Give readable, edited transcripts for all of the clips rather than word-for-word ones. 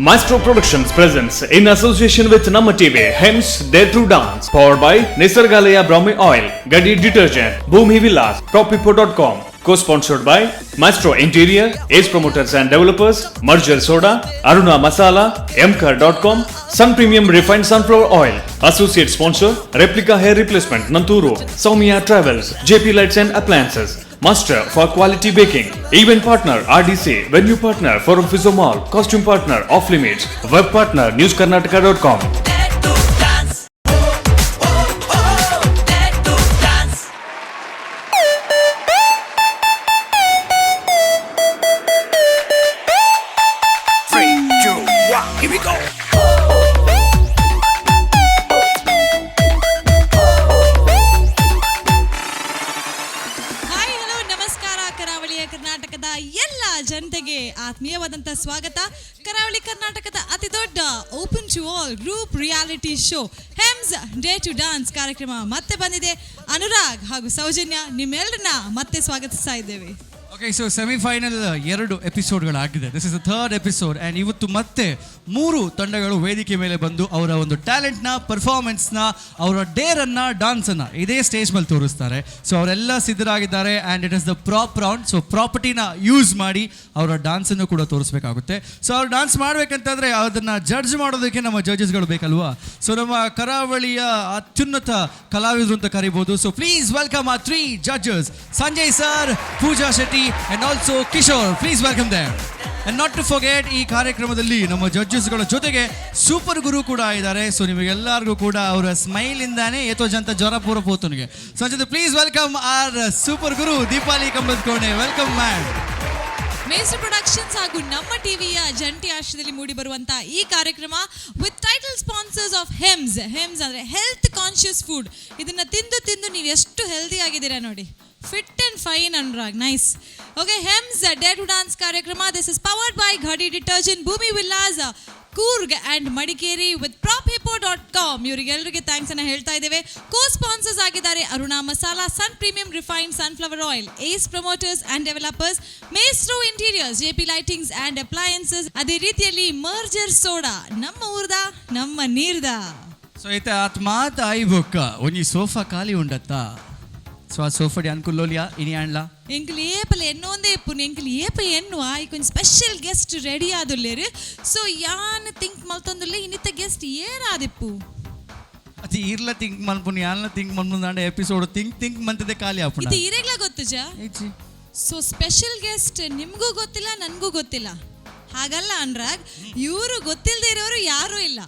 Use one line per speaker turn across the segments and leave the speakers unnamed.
Maestro Productions presents in association with Namma TV, Hems Dare to Dance, powered by Nisargalaya Brahmi Oil, Gadi Detergent, Bhumi Villas, PropPipo.com, co-sponsored by Maestro Interior, Ace Promoters and Developers, Merger Soda, Aruna Masala, Mkar.com, Sun Premium Refined Sunflower Oil, Associate Sponsor, Replica Hair Replacement, Nanturu, Soumya Travels, JP Lights and Appliances, Master for Quality Baking, Event Partner RDC, Venue Partner Forum Physio Mall, Costume Partner Off Limits, Web Partner NewsKarnataka.com.
Dare to dance. Oh, oh, oh, dare to dance.
Three, two, one, here we go.
Hi, hello, ನಮಸ್ಕಾರ. ಕರಾವಳಿಯ ಕರ್ನಾಟಕದ ಎಲ್ಲ ಜನತೆಗೆ ಆತ್ಮೀಯವಾದಂಥ ಸ್ವಾಗತ. ಕರಾವಳಿ ಕರ್ನಾಟಕದ ಅತಿ ದೊಡ್ಡ open to all group reality show Hems Dare to Dance ಕಾರ್ಯಕ್ರಮ ಮತ್ತೆ ಬಂದಿದೆ. ಅನುರಾಗ್ ಹಾಗೂ ಸೌಜನ್ಯ ನಿಮ್ಮೆಲ್ಲರನ್ನ ಮತ್ತೆ ಸ್ವಾಗತಿಸ್ತಾ ಇದ್ದೇವೆ.
ಓಕೆ, ಸೊ ಸೆಮಿಫೈನಲ್ ಎರಡು ಎಪಿಸೋಡ್ಗಳಾಗಿದೆ. This is the third episode and ಇವತ್ತು ಮತ್ತೆ ಮೂರು ತಂಡಗಳು ವೇದಿಕೆ ಮೇಲೆ ಬಂದು ಅವರ ಒಂದು ಟ್ಯಾಲೆಂಟ್ನ, ಪರ್ಫಾರ್ಮೆನ್ಸ್ನ, ಅವರ ಡೇರನ್ನು, ಡಾನ್ಸನ್ನು ಇದೇ ಸ್ಟೇಜ್ ಮೇಲೆ ತೋರಿಸ್ತಾರೆ. ಸೊ ಅವರೆಲ್ಲ ಸಿದ್ಧರಾಗಿದ್ದಾರೆ and it is the prop round. So ಪ್ರಾಪರ್ಟಿನ use ಮಾಡಿ ಅವರ ಡಾನ್ಸನ್ನು ಕೂಡ ತೋರಿಸ್ಬೇಕಾಗುತ್ತೆ. ಸೊ ಅವ್ರು ಡಾನ್ಸ್ ಮಾಡಬೇಕಂತಂದ್ರೆ ಅದನ್ನು ಜಡ್ಜ್ ಮಾಡೋದಕ್ಕೆ ನಮ್ಮ ಜಡ್ಜಸ್ಗಳು ಬೇಕಲ್ವಾ? ಸೊ ನಮ್ಮ ಕರಾವಳಿಯ ಅತ್ಯುನ್ನತ ಕಲಾವಿದರು ಅಂತ ಕರಿಬೋದು. So please welcome our three judges, Sanjay sir, Pooja Shetty and also Kishore. Please welcome them. And not to forget, ಈ ಕಾರ್ಯಕ್ರಮದಲ್ಲಿ ನಮ್ಮ ಜಡ್ಜಸ್ಗಳ ಜೊತೆಗೆ ಸೂಪರ್ ಗುರು ಕೂಡ ಇದ್ದಾರೆ. ಸೊ ನಿಮಗೆಲ್ಲರಿಗೂ ಕೂಡ ಅವರ ಸ್ಮೈಲ್ ಇಂದಾನೆ ಏತೋ ಜಂತ ಜ್ವರ ಪೂರ ಪೋತನಿಗೆ. ಸೊ please welcome our super guru Deepali Kambadkone. Welcome, ma'am.
Maestro productions ಹಾಗೂ ನಮ್ಮ ಟಿವಿಯ ಜಂಟಿ ಆಶ್ರಯದಲ್ಲಿ ಮೂಡಿ ಬರುವಂತಹ ಈ ಕಾರ್ಯಕ್ರಮ with title sponsors of Hems. Hems ಅಂದ್ರೆ ಹೆಲ್ತ್ ಕಾನ್ಶಿಯಸ್ ಫುಡ್. ಇದನ್ನ ತಿಂದು ತಿಂದು ನೀವು ಎಷ್ಟು ಹೆಲ್ದಿ ಆಗಿದ್ದೀರಾ ನೋಡಿ, fit and fine. Anurag, nice. Okay, Hems Dare to Dance ಕಾರ್ಯಕ್ರಮ, this is powered by Ghadi Detergent, Bhoomi Villas, Coorg and Madikeri, with PropHippo.com. ಇವರಿಗೆಲ್ಲರಿಗೆ thanks ಅನ್ನ ಹೇಳ್ತಾ ಇದ್ದೇವೆ. ಕೋ ಸ್ಪಾನ್ಸರ್ಸ್ ಆಗಿದ್ದಾರೆ Aruna masala, Sun Premium Refined Sunflower Oil, Ace Promoters and Developers, Maestro Interiors, JP Lightings and Appliances, ಅದೇ ರೀತಿಯಲ್ಲಿ merger soda, ನಮ್ಮ ಊರ್ದ ನಮ್ಮ ನೀರ್ದ.
ಸೊ ಐತೆ ಆತ್ ಮಾತ ಆಯಿ ಬೊಕ್ಕ ಒಂಜಿ ಸೋಫಾ ಖಾಲಿ ಉಂಡತ್ತಾ? ಸೊ ಆ ಸೋಫಾ ಅನ್ಕುಲ್ಲೋಲಿಯಾ ಇನಿ ಆಂಡ್ಲಾ?
ಎಂಕುಲು ಏಪಲ ಎನ್ನೊಂದೇ ಇಪ್ಪುನು. ಎಂಕುಲು ಏಪ ಎನ್ನುವ ಐಕ್ ಒಂಜಿ ಸ್ಪೆಷಲ್ ಗೆಸ್ಟ್ ರೆಡಿ ಆದುಲ್ಲೇರು. ಸೊ ಯಾನ್ ಥಿಂಕ್ ಮಲ್ತೊಂದುಲ್ಲೆ, ಇನ್ನಿತ್ತ ಗೆಸ್ಟ್ ಏರಾದಿಪ್ಪು?
ಅದು ಇರ್ಲ ಥಿಂಕ್ ಮನ್ಪುನಿ, ಯಾನ್ಲ ಥಿಂಕ್ ಮನ್ಪುಂದಾಂಡ ಎಪಿಸೋಡ್ ಥಿಂಕ್ ಥಿಂಕ್ ಮಂತದೆ ಖಾಲಿ ಆಪುಂಡು.
ಇದು ಇರೆಗ್ಲ ಗೊತ್ತುಜಾ? ಸೊ ಸ್ಪೆಷಲ್ ಗೆಸ್ಟ್ ನಿಮಗೂ ಗೊತ್ತಿಲ್ಲ, ನನಗೂ ಗೊತ್ತಿಲ್ಲ. ಹಾಗಲ್ಲ ಅನುರಾಗ್, ಇವರು ಗೊತ್ತಿಲ್ಲದೆ ಇರೋರು ಯಾರೂ ಇಲ್ಲ.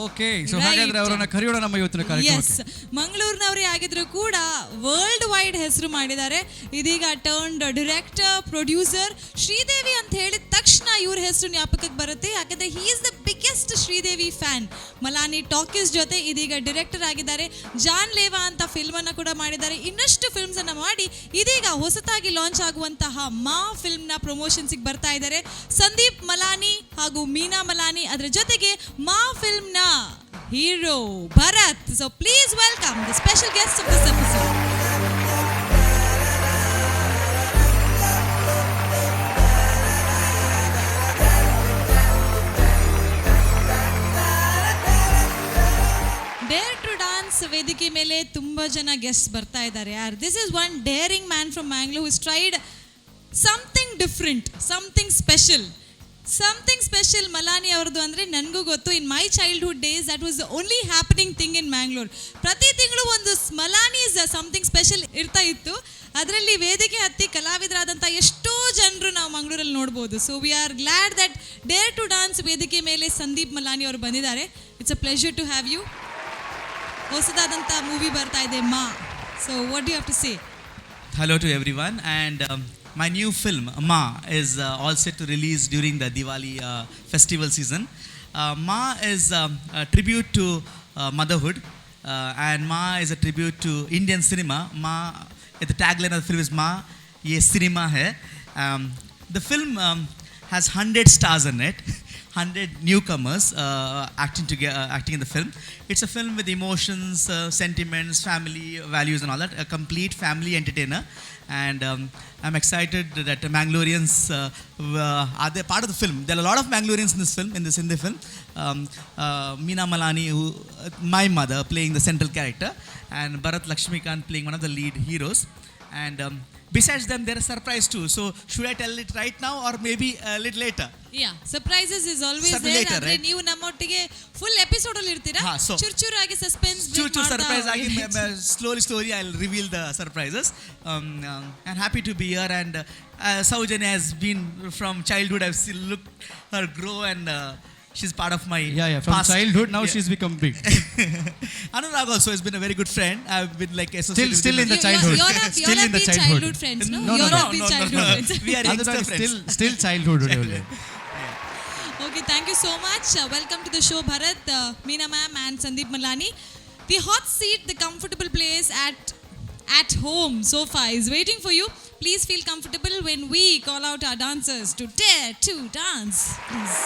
ಓಕೆ, ಸೊ ಹಾಗಾದ್ರೆ ಅವರನ್ನ ಕರೆಯೋಣ ನಮ್ಮ ಇವತ್ತಿನ ಕಾರ್ಯಕ್ರಮಕ್ಕೆ.
ಮಂಗಳೂರಿನವರೇ ಆಗಿದ್ರು ಕೂಡ ವರ್ಲ್ಡ್ ವೈಡ್ ಹೆಸರು ಮಾಡಿದ್ದಾರೆ. ಇದೀಗ ಟರ್ನ್ಡ್ ಡಿರೆಕ್ಟರ್, ಪ್ರೊಡ್ಯೂಸರ್. ಶ್ರೀದೇವಿ ಅಂತ ಹೇಳಿದ ತಕ್ಷಣ ಇವ್ರ ಹೆಸರು ಜ್ಞಾಪಕಕ್ಕೆ ಬರುತ್ತೆ, ಯಾಕಂದ್ರೆ he is the biggest Sridevi fan. Malani talkies ಜೊತೆ ಇದೀಗ ಡಿರೆಕ್ಟರ್ ಆಗಿದ್ದಾರೆ. ಜಾನ್ ಲೇವಾ ಅಂತ ಫಿಲ್ಮ್ ಅನ್ನ ಕೂಡ ಮಾಡಿದ್ದಾರೆ. ಇನ್ನಷ್ಟು ಫಿಲ್ಮ್ಸ್ ಅನ್ನ ಮಾಡಿ ಇದೀಗ ಹೊಸತಾಗಿ ಲಾಂಚ್ ಆಗುವಂತಹ ಮಾ ಫಿಲ್ಮ್ನ ಪ್ರಮೋಷನ್ಸ್ಗೆ ಬರ್ತಾ ಇದ್ದಾರೆ. ಸಂದೀಪ್ ಮಲಾನಿ ಹಾಗೂ ಮೀನಾ ಮಲಾನಿ, ಅದರ ಜೊತೆಗೆ ಮಾ ಫಿಲ್ಮ್ನ hero Bharat. So please welcome the special guest of this episode. Dare to Dance ವೇದಿಕೆ ಮೇಲೆ ತುಂಬಾ ಜನ ಗೆಸ್ಟ್ ಬರ್ತಾ ಇದ್ದಾರೆ ಯಾರ್. This is one daring man from Mangalore who's tried something different, something special, something special. Malani ಅವ್ರದ್ದು ಅಂದರೆ ನನಗೂ ಗೊತ್ತು. In my childhood days, that was the only happening thing in Mangalore. ಪ್ರತಿ ತಿಂಗಳು ಒಂದು ಮಲಾನೀಸ್ ಸಮಥಿಂಗ್ ಸ್ಪೆಷಲ್ ಇರ್ತಾ ಇತ್ತು. ಅದರಲ್ಲಿ ವೇದಿಕೆ ಹತ್ತಿ ಕಲಾವಿದರಾದಂಥ ಎಷ್ಟೋ ಜನರು ನಾವು ಮಂಗಳೂರಲ್ಲಿ ನೋಡ್ಬೋದು. So we are glad that Dare to Dance ವೇದಿಕೆ ಮೇಲೆ ಸಂದೀಪ್ ಮಲಾನಿ ಅವರು ಬಂದಿದ್ದಾರೆ. It's a pleasure to have you. ಹೊಸದಾದಂಥ movie ಬರ್ತಾ ಇದೆ ಮಾ. So what you have to say?
Hello to everyone, and my new film Ma is all set to release during the Diwali festival season. Ma is a tribute to motherhood, and Ma is a tribute to Indian cinema. Ma, the tagline of the film is "Ma, ye cinema hai." The film has 100 stars in it. 100 newcomers acting together, acting in the film. It's a film with emotions, sentiments, family values, and all that. A complete family entertainer. And I'm excited that the Mangaloreans are they part of the film. There are a lot of Mangaloreans in this film, in this Hindi film. Meena Malani, who, my mother, playing the central character, and Bharat Lakshmikant playing one of the lead heroes. And besides them, there is surprise too. So should I tell it right now or maybe a little later?
Yeah, surprises is always
Sub
there.
Later,
ಆದ್ರೆ
right?
ನೀವು ನಮ್ಮೊಟ್ಟಿಗೆ full episode ಅಲ್ಲಿ ಇರ್ತೀರಾ.
ಹಾ, so-
ಚುರ್ ಚುರಾಗಿ suspense
ಚೂರ್ ಚೂರ್ surprise ಆಗಿ, slowly slowly I reveal the surprises. And happy to be here, and Soujanya has been from childhood. I've seen, look her grow, and she's part of my
Yeah, from
past.
Childhood, now she's become big.
Anurag also has been a very good friend. I've been like associated
Still
with
still
him.
In the childhood. Still in the childhood.
Childhood friends, no?
No, no,
You're
no.
All be
No, no,
childhood
no.
Friends.
We are youngster
Anurag
friends.
Still childhood.
Okay, thank you so much. Welcome to the show, Bharat, Meena ma'am, and Sandeep Malani. The hot seat, the comfortable place at home sofa is waiting for you. Please feel comfortable when we call out our dancers to dare to dance. Please.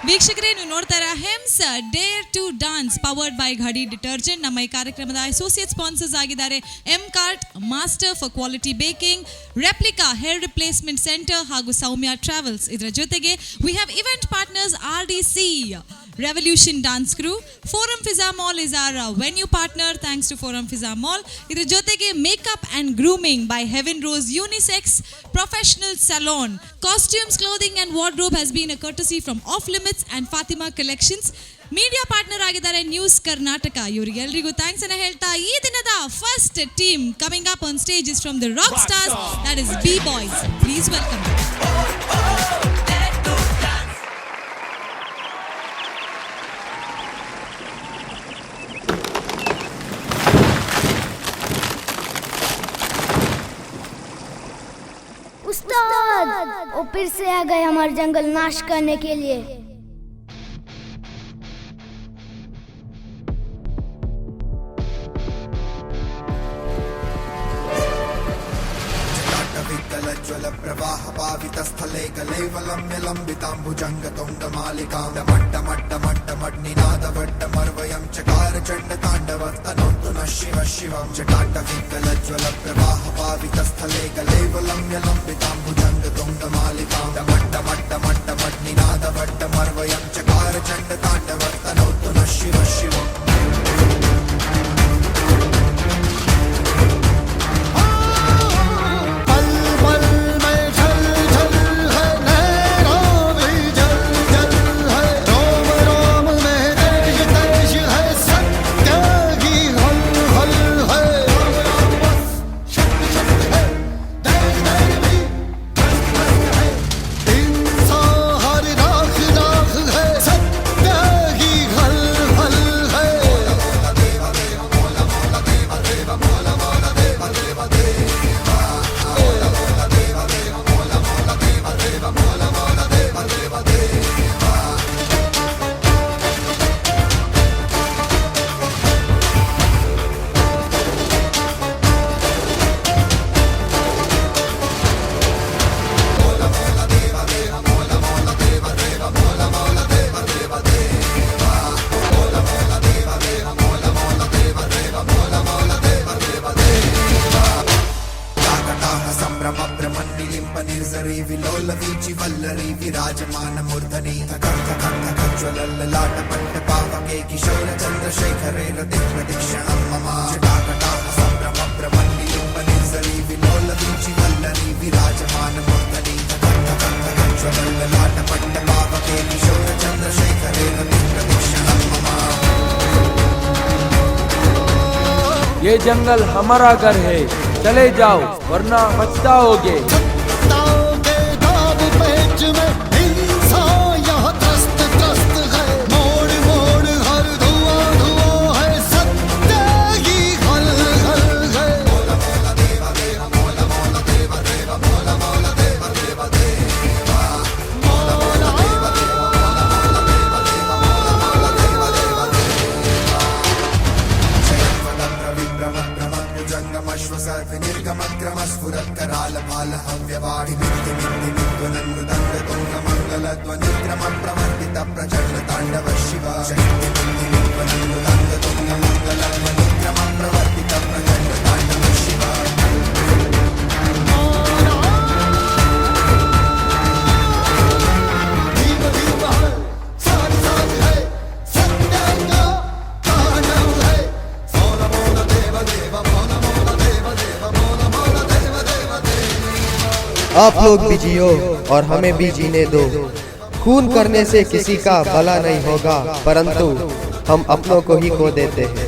ವೀಕ್ಷಕರೇ, ನೀವು ನೋಡ್ತಾ ಹೆಮ್ಸ್ Dare to Dance, powered by Ghadi detergent. ನಮ್ಮ ಈ ಕಾರ್ಯಕ್ರಮದ associate sponsors ಆಗಿದ್ದಾರೆ M Cart, master for quality baking, Replica hair replacement centre ಹಾಗೂ ಸೌಮ್ಯ travels. ಇದರ ಜೊತೆಗೆ we have event partners RDC, Revolution Dance Crew. Forum Fiza Mall is our venue partner. Thanks to Forum Fiza Mall. ಇದರ ಜೊತೆಗೆ makeup and grooming by Heaven Rose Unisex Professional Salon. Costumes, clothing and wardrobe has been a courtesy from Off Limits and Fatima Collections. Media partner ಆಗಿದ್ದಾರೆ news Karnataka. ಇವರಿಗೆಲ್ರಿಗೂ thanks ಅನ್ನ ಹೇಳ್ತಾ, ಈ ದಿನದ first team coming up on stage is from the Rock Stars, that is B Boys. Please welcome.
Dare to dance.
उस्ताद, वो फिर से आ गए हमारे जंगल नाश करने के लिए।
विकलज्वल प्रवाह पावितस्थले गलेवलम्य लम्बिताम्बुजङ्गतुङ्गमालिकां मट्टमट्टमट्टमट्निनादवट्टमर्वयं चकार चण्डताण्डव तनोतु नः शिव शिवं। जटाटविकलज्वल प्रवाह पावितस्थले गलेवलम्य लम्बिताम्बुजङ्गतुङ्गमालिकां मट्टमट्टमट्टमट्निनादवट्टमर्वयं चकार चण्डताण्डव तनोतु नः शिव शिवम्।
पल पल में झल झल है, नैनों भी जल जल है, रोम रोम में तेज तेज है, सत्य की हल हल है। शक्ति शक्ति है, धैर्य धैर्य भी मस्त मस्त है, इंसान हर राख राख है, सत्य की हल हल है।
కటాహ సంభ్రమ భ్రమన్నిలింప నిర్జరీ విలోల వీచి వల్లరి విరాజమాన మూర్ధని జ్వలల్లలాట పట్ట పావకే కిశోర చంద్రశేఖరే రతి ప్రతిక్షణం మమ. జటాకటాహ సంభ్రమ భ్రమన్నిలింప నిర్జరీ విలోల వీచి వల్లరి విరాజమాన మూర్ధని జ్వలల్లలాట పట్ట పావకే కిశోర చంద్రశేఖరే రతి ప్రతిక్షణం మమ.
ये जंगल हमारा घर है, चले जाओ वरना पछताओगे।
सत्ताओं के दाव पेच में इंसान यहाँ त्रस्त त्रस्त है, मोड़ मोड़ हर धुआं धुआं है, सत्य ही हल हल है।
विक्रम प्रवर्तित प्रचण्ड ताण्डव शिव शक्ति बुद्धि विद्वनिमृदङ्ग मङ्गलम् विक्रम प्रवर्तित प्रचण्ड ताण्डव शिव. भीम भीम है साज साज है सत्य का तांडव है. मोल मोल देव देव मोल मोल देव देव मोल मोल देव देव देव.
आप लोग भी जियो और हमें भी जीने दो. खून करने से किसी का भला नहीं होगा, परंतु हम अपनों को ही खो देते हैं.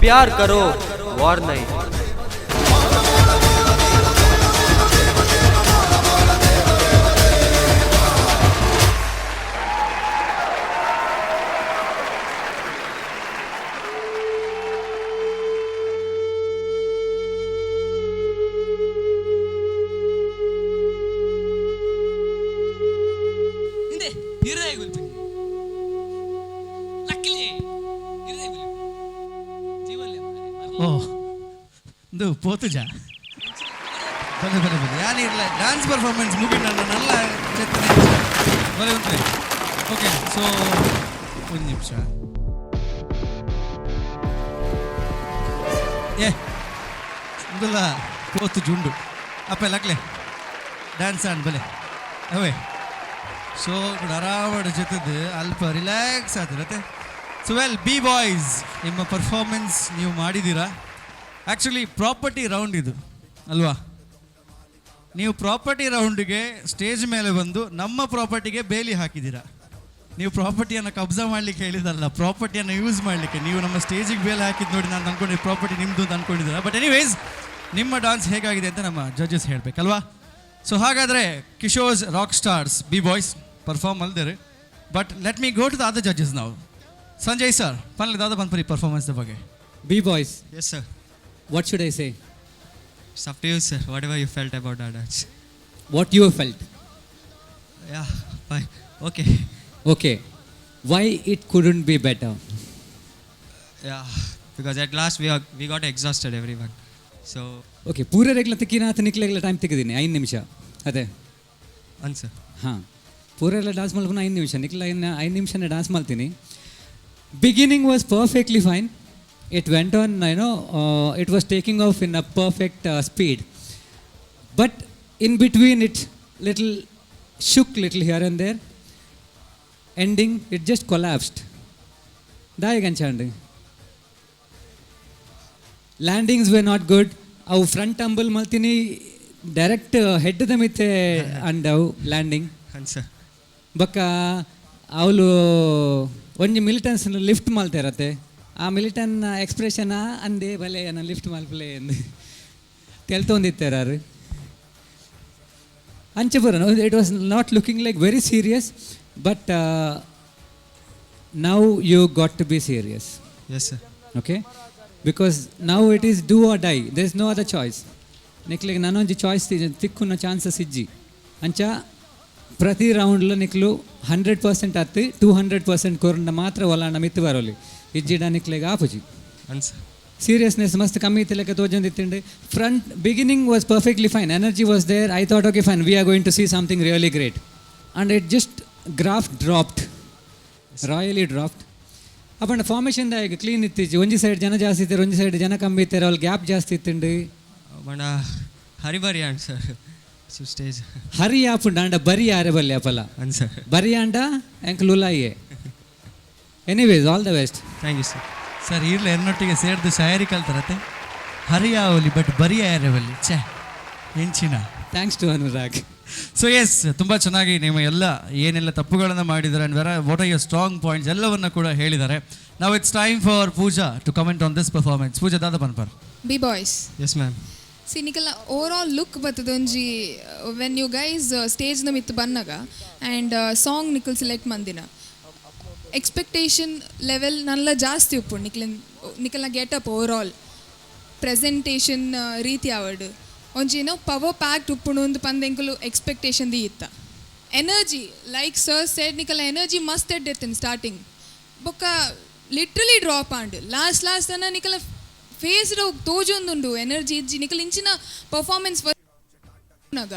प्यार करो, वॉर नहीं.
ಹಿಂದೆ ಹೃದಯ ಗುಲ್ಪಿ ಲಕ್ಕಿಲಿ ಹೃದಯ ಗುಲ್ಪಿ ಜೀವಲ್ಲೆ.
ಓ, ಇದು ಪೋತುಜ. ಬಲೆ ಬಲೆ ಬಲೆ, ಯಾನಿರ್ಲ ಡ್ಯಾನ್ಸ್ ಪರ್ಫಾರ್ಮೆನ್ಸ್ ಮುಗಿ ನನ್ನ ನಲ್ಲ ಚೆತ್ತನೆ. ಬಲೆ ಉಂಟು. ಓಕೆ, ಸೊ ಒಂದು ನಿಮಿಷ. ಏ, ಇಂದುಲ ಪೋತು ಜುಂಡು ಅಪ್ಪ ಲಕ್ಲೆ ಡ್ಯಾನ್ಸ್ ಆನ್ ಬಲೆ ಅವೇ. ಸೊ ಆರಾಮಡ್ ಜೊತೆದು ಅಲ್ಪ ರಿಲ್ಯಾಕ್ಸ್ ಆತಿರತ್ತೆ. ಸೊ ವೆಲ್, ಬಿ ಬಾಯ್ಸ್, ನಿಮ್ಮ ಪರ್ಫಾರ್ಮೆನ್ಸ್ ನೀವು ಮಾಡಿದ್ದೀರಾ. ಆ್ಯಕ್ಚುಲಿ ಪ್ರಾಪರ್ಟಿ ರೌಂಡ್ ಇದು ಅಲ್ವಾ? ನೀವು ಪ್ರಾಪರ್ಟಿ ರೌಂಡ್ಗೆ ಸ್ಟೇಜ್ ಮೇಲೆ ಬಂದು ನಮ್ಮ ಪ್ರಾಪರ್ಟಿಗೆ ಬೇಲಿ ಹಾಕಿದ್ದೀರಾ. ನೀವು ಪ್ರಾಪರ್ಟಿಯನ್ನು ಕಬ್ಜಾ ಮಾಡಲಿಕ್ಕೆ ಹೇಳಿದಲ್ಲ, ಪ್ರಾಪರ್ಟಿಯನ್ನು ಯೂಸ್ ಮಾಡಲಿಕ್ಕೆ. ನೀವು ನಮ್ಮ ಸ್ಟೇಜಿಗೆ ಬೇಲಿ ಹಾಕಿದ್ದು ನೋಡಿ ನಾನು ಅನ್ಕೊಂಡೆ ಪ್ರಾಪರ್ಟಿ ನಿಮ್ಮದು ಅಂತ ಅನ್ಕೊಂಡಿದ್ದೀರಾ. ಬಟ್ ಎನಿವೇಸ್, ನಿಮ್ಮ ಡಾನ್ಸ್ ಹೇಗಾಗಿದೆ ಅಂತ ನಮ್ಮ ಜಡ್ಜಸ್ ಹೇಳಬೇಕಲ್ವಾ? ಸೊ ಹಾಗಾದರೆ ಕಿಶೋರ್ಸ್ rock stars B boys perform ಅಲ್ದಿರಿ, but let me go to the other judges. ನಾವು ಸಂಜಯ್ ಸರ್, ಫೈನಲ್ ದಾದ ಬಂದ್ಪರಿ ಪರ್ಫಾರ್ಮೆನ್ಸ್ ಬಗ್ಗೆ.
B boys.
Yes, sir.
What should I say?
It's up to you, sir. Whatever you felt about our dance.
What you felt?
Yeah, fine. Okay.
Okay. Why it couldn't be better?
Yeah, because at last we got exhausted, everyone. So
okay, ಪೂರ ರೆಗ್ಲ ತಿಕ್ಕಿನ ನಿಕ್ಲೆಗ್ಲ time ತೆಗೆದೀನಿ 5 ನಿಮಿಷ ಅದೇ.
Answer.
ಹಾಂ, ಪೂರ ಎಲ್ಲ dance ಮಲ್ಪುನ 5 ನಿಮಿಷ ನಿಕ್ಲ ಇನ್ನು 5 ನಿಮಿಷನೇ dance ಮಾಡ್ತೀನಿ. Beginning was perfectly fine. It went on, it was taking off in a perfect speed, but in between it little shook, little here and there. Ending it just collapsed. ದಾಯಿಗಂಚಾಂಡ್ landings were not good. ಅವು front tumble ಮಲ್ತೀನಿ, direct head the ಮಿತ್ತೆ and ಅವು landing.
Answer.
ಬೊಕ್ಕ ಅವಳು ಒಂಜಿ ಮಿಲಿಟನ್ಸ್ lift ಮಲ್ತಿರತ್ತೆ. ಆ ಮಿಲಿಟನ್ expression ಅಂದೆ ಬಲೆ ನನ್ನ ಲಿಫ್ಟ್ ಮಲ್ಪಲೆ ಎಂದು ತೆಲ್ತೊಂದಿತ್ತಾರು ಅಂಚೆ ಪೂರ. It was not looking like very serious, but now you got to be serious.
Yes, sir.
Okay, because now it is do or die. There is no other choice. ನಿಕ್ಲಿಗೆ ನಾನೊಂಜಿ choice ತಿಕ್ಕುನ chances ಇಜ್ಜಿ. ಅಂಚ ಪ್ರತಿ ರೌಂಡ್ಲ ನಿಕ್ಲು 100% ಅತ್ತು 200% ಕೊರಂಡ ಮಾತ್ರ ಒಲಾಂಡ ಮಿತ್ತು ಬರೋಲಿ. ಇಜ್ಜಿಡ ನಿಕ್ಲೆಗ್ ಆಪುಜಿ.
Answer.
ಸೀರಿಯಸ್ನೆಸ್ ಮಸ್ತ್ ಕಮ್ಮಿ ಇತ್ತು ತೋಜೊಂದಿತ್ತಿಂಡು. Front beginning was perfectly fine, energy was there. I thought, okay, fine, we are going to see something really great, and it just graph dropped, royally dropped. ಅಪ್ಪಂಡ ಫಾರ್ಮೇಷನ್ ಈಗ ಕ್ಲೀನ್ ಇತ್ತಿಜ್ಜಿ. ಒಂಜಿ side ಜನ ಜಾಸ್ತಿ ಇತ್ತಾರೆ, ಒಂಜಿ ಸೈಡ್ ಜನ ಕಮ್ಮಿ ಇತ್ತಾರೆ. ಅವ್ಲು gap ಜಾಸ್ತಿ ಇತ್ತುಂಡು.
But hurry burry answer. So stage.
ಹರಿ ಆಪುಂಡು ಅಂಡ ಬರಿ ಯಾರೆ ಬಲ್ಲೆ ಅಪಲ.
Answer.
ಬರಿ ಅಂಡ ಎಂಕ್ ಲುಲಾಯಿಯೇ. Anyways, all the best.
Thank you, sir.
Sir, ಇರ್ಲ ಎನ್ನೊಟ್ಟಿಗೆ ಸೇರ್ದು ಶಾಯರಿ ಕಲ್ತಾರತ್ತೆ. ಹರಿಯಾವಲಿ ಬಟ್ ಬರಿ ಆರವಲ್ಲಿ ಛೇ ಎಂಚಿನ.
Thanks to Anurag.
So S, ತುಂಬ ಚೆನ್ನಾಗಿ ನಿಮ್ಮ ಎಲ್ಲ ಏನೆಲ್ಲ ತಪ್ಪುಗಳನ್ನು ಮಾಡಿದ್ದಾರೆ and where what are your strong points ಎಲ್ಲವನ್ನ ಕೂಡ ಹೇಳಿದ್ದಾರೆ. ನಾವು it's time for Pooja to comment on this performance. ಪೂಜಾ, ದಾದ ಪನ್ಪರ್?
B boys.
Yes, ma'am.
C, ನಿಕಲ್ನ over all look ಬರ್ತದೆ ಒಂಜಿ when you guys ಸ್ಟೇಜ್ನ ಮಿತ್ತು ಬನ್ನಗ ಆ್ಯಂಡ್ ಸಾಂಗ್ ನಿಕಲ್ ಸೆಲೆಕ್ಟ್ ಮಂದಿನ ಎಕ್ಸ್ಪೆಕ್ಟೇಷನ್ ಲೆವೆಲ್ ನಲ್ಲ ಜಾಸ್ತಿ ಉಪ್ಪು. ನಿಕ್ಲಿನ್ ನಿಕಲ್ನ ಗೆಟಪ್, ಓವರ್ ಆಲ್ ಪ್ರೆಸೆಂಟೇಷನ್ ರೀತಿ ಆವಡ್ ಒಂಜಿ ಏನೋ ಪವರ್ ಪ್ಯಾಕ್ಡ್ ಉಪ್ಪುಂಡು ಒಂದು ಪಂದ್ ಎಂಕುಲು ಎಕ್ಸ್ಪೆಕ್ಟೇಷನ್ the ಇತ್ತ. ಎನರ್ಜಿ, ಲೈಕ್ ಸರ್ ಸೆಡ್, ನಿಕಲ್ ಎನರ್ಜಿ ಮಸ್ತ್ ಎಡ್ಡೆತ್ತಿನ ಸ್ಟಾರ್ಟಿಂಗ್. ಬೊಕ್ಕ ಲಿಟ್ರಲಿ ಡ್ರಾಪ್ ಆಂಡ್ ಲಾಸ್ಟ್ ಲಾಸ್ಟ್ ಅನ್ನ ನಿಕಲ ಫೇಸ್ ತೋಜೊಂದುಂಡು ಎನರ್ಜಿ ಇಜ್ಜಿ. ನಿಕಲ್ ಇಂಚಿನ ಪರ್ಫಾರ್ಮೆನ್ಸ್ ನಾಗ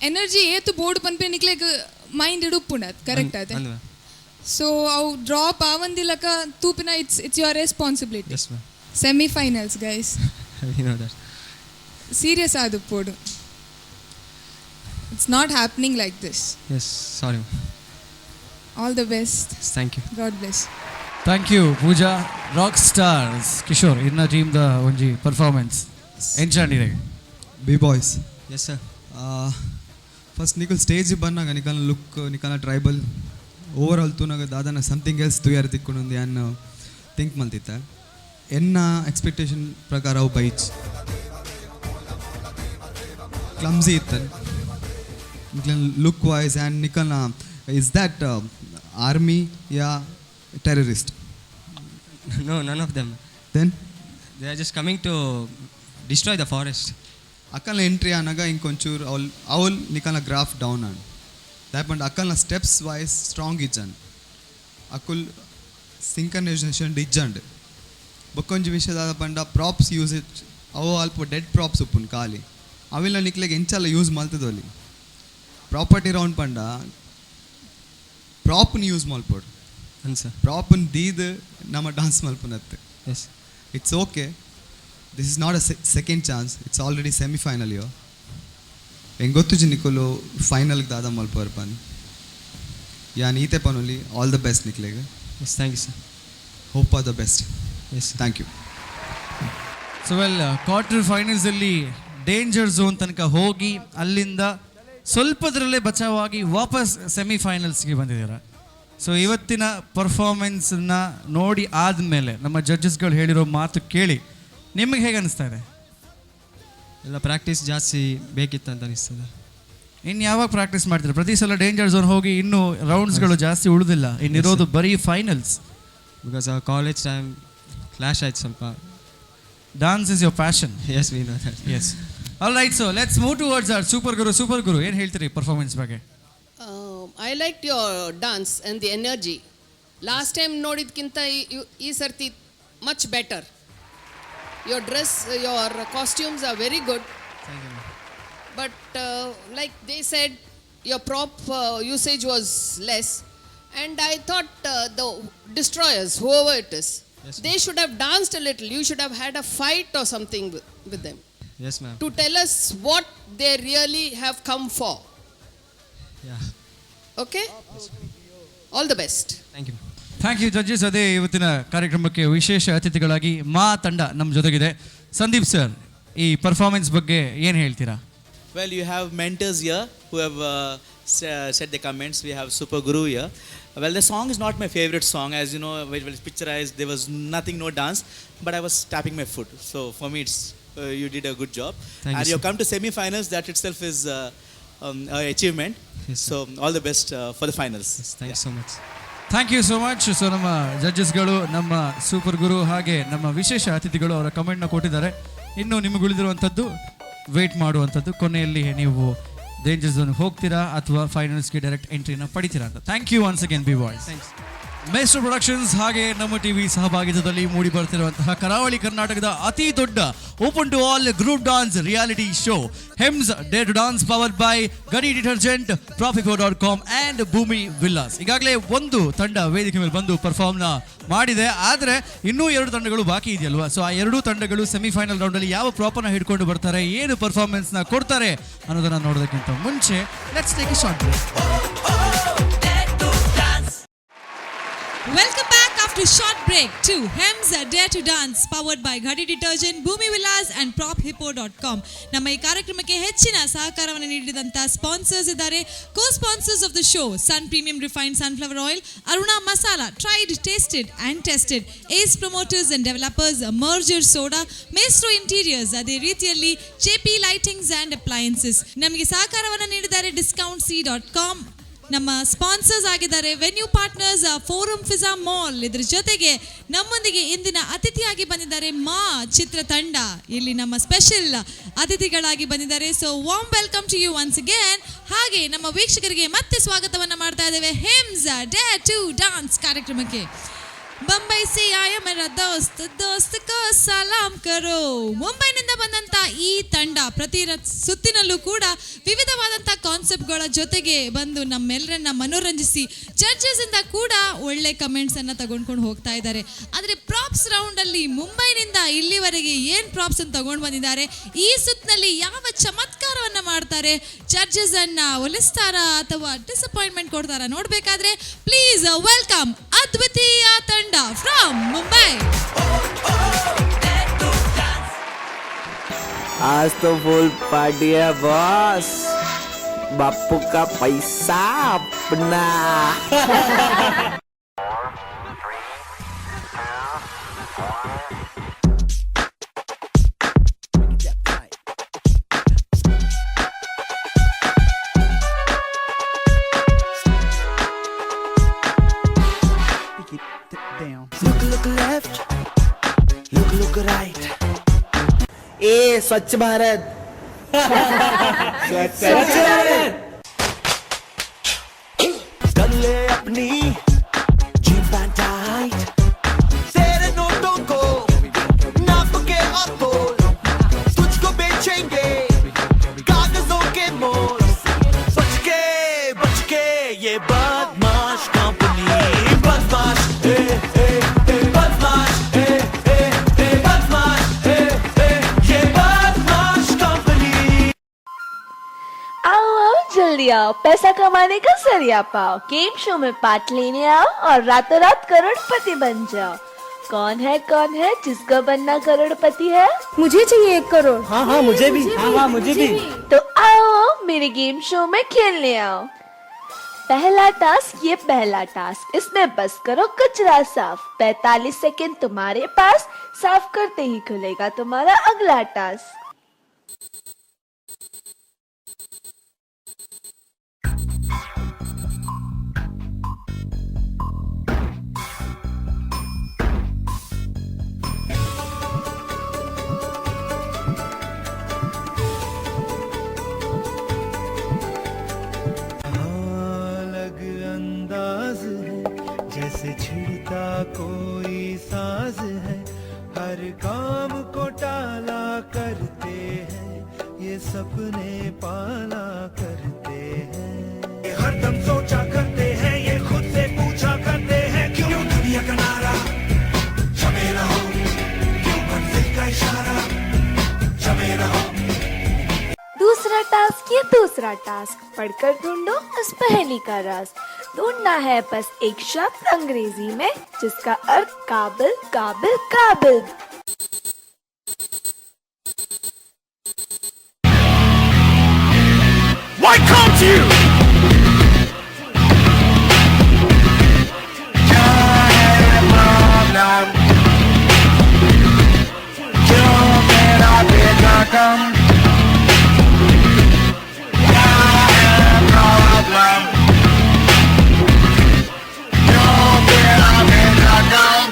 ಎನರ್ಜಿ ಏತು ಬೋರ್ಡ್ ಪನ್ಪೆ ನಿಕ್ಲೆಗ್ ಮೈಂಡ್ ಉಪ್ಪುಂಡು ಅದು ಕರೆಕ್ಟ್ ಅದೇ.
ಅಂದ್ ಮ್ಯಾಮ್.
ಸೊ ಅವು drop ಆವಂದಿಲಕ ತೂಪಿನ it's your responsibility.
Yes ma'am.
Semifinals, guys.
We know that.
Serious ಆದುಪ್ಪೋಡು. It's not happening like this.
Yes, sorry.
All the best.
Thank you.
God bless.
Thank you Pooja, rock stars. Kishore, ಇನ್ನ ಟೀಮ್ದ ಒಂಜಿ performance ಎಂಚಾಂಡಿರೆ?
B boys.
Yes sir.
First ನಿಕಲ್ stage ಬನ್ನಾಗ ನಿಕಲ್ನ look, ನಿಕಲ್ನ tribal, over all ತೂನಾಗ ದಾದನ ಸಮಥಿಂಗ್ ಎಲ್ಸ್ ತೂಯಾರ ತಿಕ್ಕೊಂಡು ಯಾನ್ ಥಿಂಕ್ ಮಲ್ತಿತ್ತ. ಎನ್ನ ಎಕ್ಸ್ಪೆಕ್ಟೇಷನ್ ಪ್ರಕಾರ ಅವು ಬೈಚ್ ಕ್ಲಮ್ಸಿ ಇತ್ತನ್ ನಿಕಲ್ನ ಲುಕ್ ವೈಸ್. ಆ್ಯಂಡ್ ನಿಕಲ್ನ, is that army yeah terrorist?
No, none of them.
Then?
They are just coming to destroy the forest.
ಅಕ್ಕಲ್ನ entry ಆನಾಗ ಇಂಕೊಂಚೂರು ಅವಲ್ ಅವಲ್ ನಿಕಲ್ನ ಗ್ರಾಫ್ ಡೌನ್ ಆನ್ ದಾಯಪಂಡ. ಅಕ್ಕಲ್ನ ಸ್ಟೆಪ್ಸ್ ವೈಸ್ ಸ್ಟ್ರಾಂಗ್ ಇಜ್ಜಾನ್, ಅಕುಲ್ ಸಿಂಕನೈಸೇಷನ್ ಇಜ್ಜಂಡ್. ಬೊಕ್ಕೊಂಜಿ ವಿಷಯದಾದ ಪಂಡ ಪ್ರಾಪ್ಸ್ ಯೂಸೇಜ್, ಅವು ಅಲ್ಪ ಡೆಡ್ ಪ್ರಾಪ್ಸ್ ಉಪ್ಪುನ್ ಖಾಲಿ. ಅವೆಲ್ಲ ನಿಕ್ಲೆಗ್ ಎಂಚಲ್ಲ ಯೂಸ್ ಮಲ್ತದೊಲಿ. ಪ್ರಾಪರ್ಟಿ ರೌಂಡ್ ಪಂಡ ಪ್ರಾಪ್ನ ಯೂಸ್ ಮಲ್ಪೊಡು.
ಅಂದ್ ಸರ್.
ಪ್ರಾಪನ್ ದೀದ್ ನಮ್ಮ dance ಮಲ್ಪುನತ್ತು.
S.
It's okay, this is not a second chance, it's already semifinal. ಯೋ ಹೆಂಗೆ ಗೊತ್ತುಜಿ ನಿಕೋಲು ಫೈನಲ್ಗೆ ದಾದ ಮಲ್ಪರ್ ಪನ್. ಯಾನ್ ಈತೆ ಪನೊಲಿ, ಆಲ್ the best ನಿಕ್ಲೆಗ್.
Yes, thank you sir.
Hope are the best.
Yes.
Thank you.
So well, quarter ಫೈನಲ್ಸಲ್ಲಿ danger zone ತನಕ ಹೋಗಿ ಅಲ್ಲಿಂದ ಸ್ವಲ್ಪದರಲ್ಲೇ ಬಚಾವಾಗಿ ವಾಪಸ್ ಸೆಮಿಫೈನಲ್ಸ್ಗೆ ಬಂದಿದ್ದೀರಾ. ಸೊ ಇವತ್ತಿನ ಪರ್ಫಾರ್ಮೆನ್ಸನ್ನ ನೋಡಿ ಆದಮೇಲೆ, ನಮ್ಮ ಜಡ್ಜಸ್ಗಳು ಹೇಳಿರೋ ಮಾತು ಕೇಳಿ ನಿಮಗೆ ಹೇಗೆ ಅನಿಸ್ತಾ ಇದೆ?
ಎಲ್ಲ ಪ್ರಾಕ್ಟೀಸ್ ಜಾಸ್ತಿ ಬೇಕಿತ್ತು ಅಂತ ಅನಿಸ್ತದೆ.
ಇನ್ನು ಯಾವಾಗ ಪ್ರಾಕ್ಟೀಸ್ ಮಾಡ್ತೀರಾ? ಪ್ರತಿ ಸಲ ಡೇಂಜರ್ ಝೋನ್ ಹೋಗಿ ಇನ್ನೂ ರೌಂಡ್ಸ್ಗಳು ಜಾಸ್ತಿ ಉಳಿದಿಲ್ಲ, ಇನ್ನಿರೋದು ಬರೀ finals.
Because college time clash ಆಯ್ತು ಸ್ವಲ್ಪ.
Dance is your passion.
Yes, we know that.
Yes, all right, so let's move towards our super guru. Super ಗುರು, ಏನು ಹೇಳ್ತೀರಿ ಪರ್ಫಾರ್ಮೆನ್ಸ್ ಬಗ್ಗೆ?
I like your dance and the energy. Last time ನೋಡಿದ್ಕಿಂತ ಈ ಸರ್ತಿ much better. Your dress, your costumes are very good. But like they said, your prop usage was less. And I thought the destroyers, whoever it is, they should have danced a little. You should have had a fight or something with them
yes ma'am.
To tell us what they really have come for.
Yeah.
Okay? All the best.
Thank you.
Thank you judges. ಅದೇ ಇವತ್ತಿನ ಕಾರ್ಯಕ್ರಮಕ್ಕೆ ವಿಶೇಷ ಅತಿಥಿಗಳಾಗಿ ಮಾ ತಂಡ ನಮ್ಮ ಜೊತೆಗಿದೆ. Sandeep sir, ಈ performance ಬಗ್ಗೆ ಏನು ಹೇಳ್ತೀರಾ?
Well, you have mentors here who have said the comments. We have Super Guru here. Well, the song is not my favorite song. As you know, when it was picturized, there was nothing, no dance. But I was tapping my foot. So for me, it's you did a good job.
Thank you,
And you
sir.
Come to semi-finals. That itself is an achievement.
Yes, sir.
So all the best for the finals.
Yes, thank you so much.
Thank you so much. So ನಮ್ಮ ಜಡ್ಜಸ್ಗಳು, ನಮ್ಮ super ಗುರು, ಹಾಗೆ ನಮ್ಮ ವಿಶೇಷ ಅತಿಥಿಗಳು ಅವರ ಕಮೆಂಟ್ನ ಕೊಟ್ಟಿದ್ದಾರೆ. ಇನ್ನು ನಿಮಗೆ ಉಳಿದಿರುವಂಥದ್ದು ವೇಟ್ ಮಾಡುವಂಥದ್ದು, ಕೊನೆಯಲ್ಲಿ ನೀವು ಡೇಂಜರ್ ಝೋನ್ ಹೋಗ್ತೀರಾ ಅಥವಾ ಫೈನಲ್ಸ್ಗೆ ಡೈರೆಕ್ಟ್ ಎಂಟ್ರಿನ ಪಡಿತೀರಾ ಅಂತ. Thank you once again, B boys. Maestro productions ಹಾಗೆ ನಮ್ಮ ಟಿವಿ ಸಹಭಾಗಿತ್ವದಲ್ಲಿ ಮೂಡಿ ಬರ್ತಿರುವಂತಹ ಕರಾವಳಿ ಕರ್ನಾಟಕದ ಅತಿ ದೊಡ್ಡ open to all group dance reality show Hems Dare to Dance, powered by Ghadi detergent, Prophippo.com and Bhoomi Villas. ಈಗಾಗಲೇ ಒಂದು ತಂಡ ವೇದಿಕೆ ಮೇಲೆ ಬಂದು ಪರ್ಫಾರ್ಮ್ನ ಮಾಡಿದೆ. ಆದರೆ ಇನ್ನೂ ಎರಡು ತಂಡಗಳು ಬಾಕಿ ಇದೆಯಲ್ವಾ? ಸೊ ಆ ಎರಡೂ ತಂಡಗಳು ಸೆಮಿಫೈನಲ್ ರೌಂಡಲ್ಲಿ ಯಾವ ಪ್ರಾಪರ್ನ ಹಿಡ್ಕೊಂಡು ಬರ್ತಾರೆ, ಏನು ಪರ್ಫಾರ್ಮೆನ್ಸ್ನ ಕೊಡ್ತಾರೆ ಅನ್ನೋದನ್ನ ನೋಡೋದಕ್ಕಿಂತ ಮುಂಚೆ let's take a short break.
Welcome back after short break to Hems Dare to Dance, powered by Ghadi Detergent, Bhoomi Villas and PropHippo.com. ನಮ್ಮ ಈ ಕಾರ್ಯಕ್ರಮಕ್ಕೆ ಹೆಚ್ಚಿನ ಸಹಕಾರವನ್ನು ನೀಡಿದಂಥ ಸ್ಪಾನ್ಸರ್ಸ್ ಇದ್ದಾರೆ. Co sponsors of the show, Sun Premium Refined Sunflower Oil, Aruna Masala, tried, tasted and tested, Ace Promoters and Developers, Merger Soda, Maestro Interiors, ಅದೇ ರೀತಿಯಲ್ಲಿ J P lightings and appliances. ನಮಗೆ ಸಹಕಾರವನ್ನು ನೀಡಿದ್ದಾರೆ ಡಿಸ್ಕೌಂಟ್ ಸಿ.ಕಾಮ್. ನಮ್ಮ sponsors ಆಗಿದ್ದಾರೆ venue partners forum Fiza mall. ಇದರ ಜೊತೆಗೆ ನಮ್ಮೊಂದಿಗೆ ಇಂದಿನ ಅತಿಥಿಯಾಗಿ ಬಂದಿದ್ದಾರೆ ಮಾ ಚಿತ್ರತಂಡ. ಇಲ್ಲಿ ನಮ್ಮ ಸ್ಪೆಷಲ್ ಅತಿಥಿಗಳಾಗಿ ಬಂದಿದ್ದಾರೆ. So warm welcome to you once again. ಹಾಗೆ ನಮ್ಮ ವೀಕ್ಷಕರಿಗೆ ಮತ್ತೆ ಸ್ವಾಗತವನ್ನು ಮಾಡ್ತಾ ಇದ್ದೇವೆ ಹೆಮ್ಸ್ ಡೇರ್ ಟು ಡಾನ್ಸ್ ಕಾರ್ಯಕ್ರಮಕ್ಕೆ. Bombay ಸೆ ಆಯಾ ಮೇರಾ ದೋಸ್ತ್, ದೋಸ್ತ್ ಕೋ ಸಲಾಂ ಕರೋ. ಮುಂಬೈನಿಂದ ಬಂದಂತ ಈ ತಂಡ ಪ್ರತಿ ಸುತ್ತಿನಲ್ಲೂ ಕೂಡ ವಿವಿಧವಾದಂತ ಕಾನ್ಸೆಪ್ಟ್ಗಳ ಜೊತೆಗೆ ಬಂದು ನಮ್ಮೆಲ್ಲರನ್ನ ಮನೋರಂಜಿಸಿ ಜಡ್ಜಸ್ ಇಂದ ಕೂಡ ಒಳ್ಳೆ ಕಮೆಂಟ್ಸ್ ಅನ್ನ ತಗೊಂಡ್ಕೊಂಡು ಹೋಗ್ತಾ ಇದ್ದಾರೆ. ಆದ್ರೆ ಪ್ರಾಪ್ಸ್ ರೌಂಡ್ ಅಲ್ಲಿ ಮುಂಬೈನಿಂದ ಇಲ್ಲಿವರೆಗೆ ಏನ್ ಪ್ರಾಪ್ಸ್ ಅನ್ನು ತಗೊಂಡ್ ಬಂದಿದ್ದಾರೆ, ಈ ಸುತ್ತಿನಲ್ಲಿ ಯಾವ ಚಮತ್ಕಾರವನ್ನ ಮಾಡ್ತಾರೆ, ಜಡ್ಜಸ್ ಅನ್ನ ಒಲಿಸ್ತಾರಾ ಅಥವಾ ಡಿಸಪಾಯಿಂಟ್ಮೆಂಟ್ ಕೊಡ್ತಾರಾ ನೋಡ್ಬೇಕಾದ್ರೆ ಪ್ಲೀಸ್ ವೆಲ್ಕಮ್ ಅದ್ವಿತೀಯ ತಂಡ ಫ್ರಮ್ ಮುಂಬೈ.
आज तो फुल पार्टी है बॉस, बापू का पैसा अपना।
Look, look left, look, look right.
ए स्वच्छ भारत, स्वच्छ भारत।
कर ले अपनी जीन पैंट टाइट, तेरे नोटों को नाप के और तोल, तुझको बेचेंगे कागजों के मोल। बच के ये बदमाश कंपनी, बदमाश ए ए ए, बदमाश ए ए ए, बदमाश ए ए, ये बदमाश कंपनी।
आओ आओ जल्दी आओ, पैसा कमाने का जरिया पाओ, गेम शो में पार्ट लेने आओ और रातों रात करोड़पति बन जाओ। कौन है, कौन है जिसको बनना करोड़पति है?
मुझे चाहिए 1 करोड़।
हाँ हाँ, मुझे भी। हाँ हाँ, मुझे भी।
तो आओ आओ मेरे गेम शो में खेलने आओ। पहला टास्क ये पहला टास्क, इसमें बस करो कचरा साफ। 45 सेकंड तुम्हारे पास, साफ करते ही खुलेगा तुम्हारा अगला टास्क।
अलग अंदाज है, जैसे छिड़ता कोई साज है। हर काम को टाला करते हैं, ये सपने पाला करते हैं। हरदम सोचा करते हैं, ये खुद से पूछा करते हैं, क्यों दुनिया का नारा जमे रहो, क्यों मंजिल का इशारा जमे रहो।
दूसरा टास्क ये दूसरा टास्क, पढ़कर ढूंढो उस पहेली का राज। ढूंढना है बस एक शब्द अंग्रेजी में जिसका अर्थ काबिल काबिल काबिल।
Why can't you? क्या है प्रॉब्लम? क्यों मेरा बेटा कम? क्या है प्रॉब्लम? क्यों तेरा बेटा कम?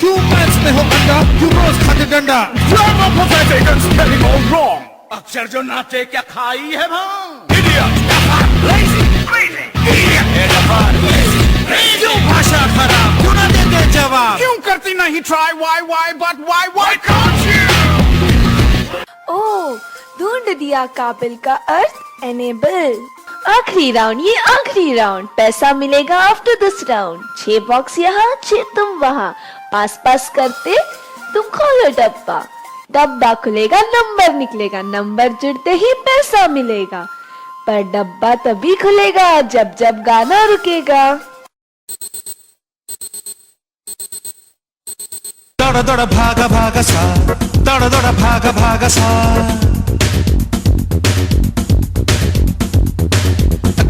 क्यों मैथ्स में हो अंडा, क्यों रोज खाते डंडा?
Grammar pathetic and spelling all wrong. अक्षर जो नाचे क्या खाई है भांग? Idiot, lazy, lazy, idiot, lazy, क्यों भाषा खराब,
क्यों ना देते जवाब?
क्यों करती नहीं try? Why, why, but why, why can't you?
ओ, ढूंढ दिया काबिल का अर्थ एनेबल। आखिरी राउंड ये आखिरी राउंड, पैसा मिलेगा आफ्टर this round. छह बॉक्स यहाँ, छह तुम वहाँ, पास पास करते तुम खोलो डब्बा। डब्बा खुलेगा, नंबर निकलेगा, नंबर जुड़ते ही पैसा मिलेगा, पर डब्बा तभी खुलेगा जब जब गाना रुकेगा।
दौड़ दौड़ भाग भाग सा, दौड़ दौड़ भाग भाग सा,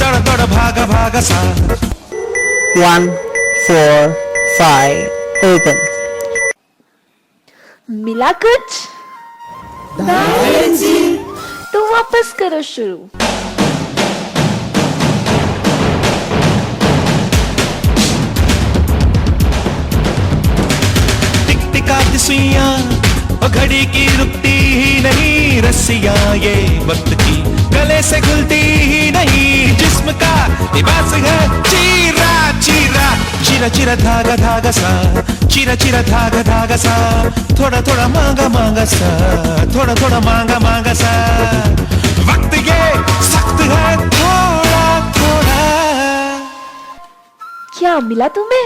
दौड़ दौड़ भाग भाग सा।
1, 4, 5, open.
मिला कुछ तो वापस करो शुरू।
टिक टिकाती सुइयां और घड़ी की रुकती ही नहीं रस्सियां, ये वक्त की गले से खुलती ही नहीं। जिस्म का लिबास है चीरा चीरा। चिर चिर धागा धागा सा, चिर चिर धागा धागा सा, थोड़ा थोड़ा मांगा मांगा सा, थोड़ा थोड़ा मांगा मांगा सा, वक्त ये सख्त है थोड़ा थोड़ा।
क्या मिला तुम्हें?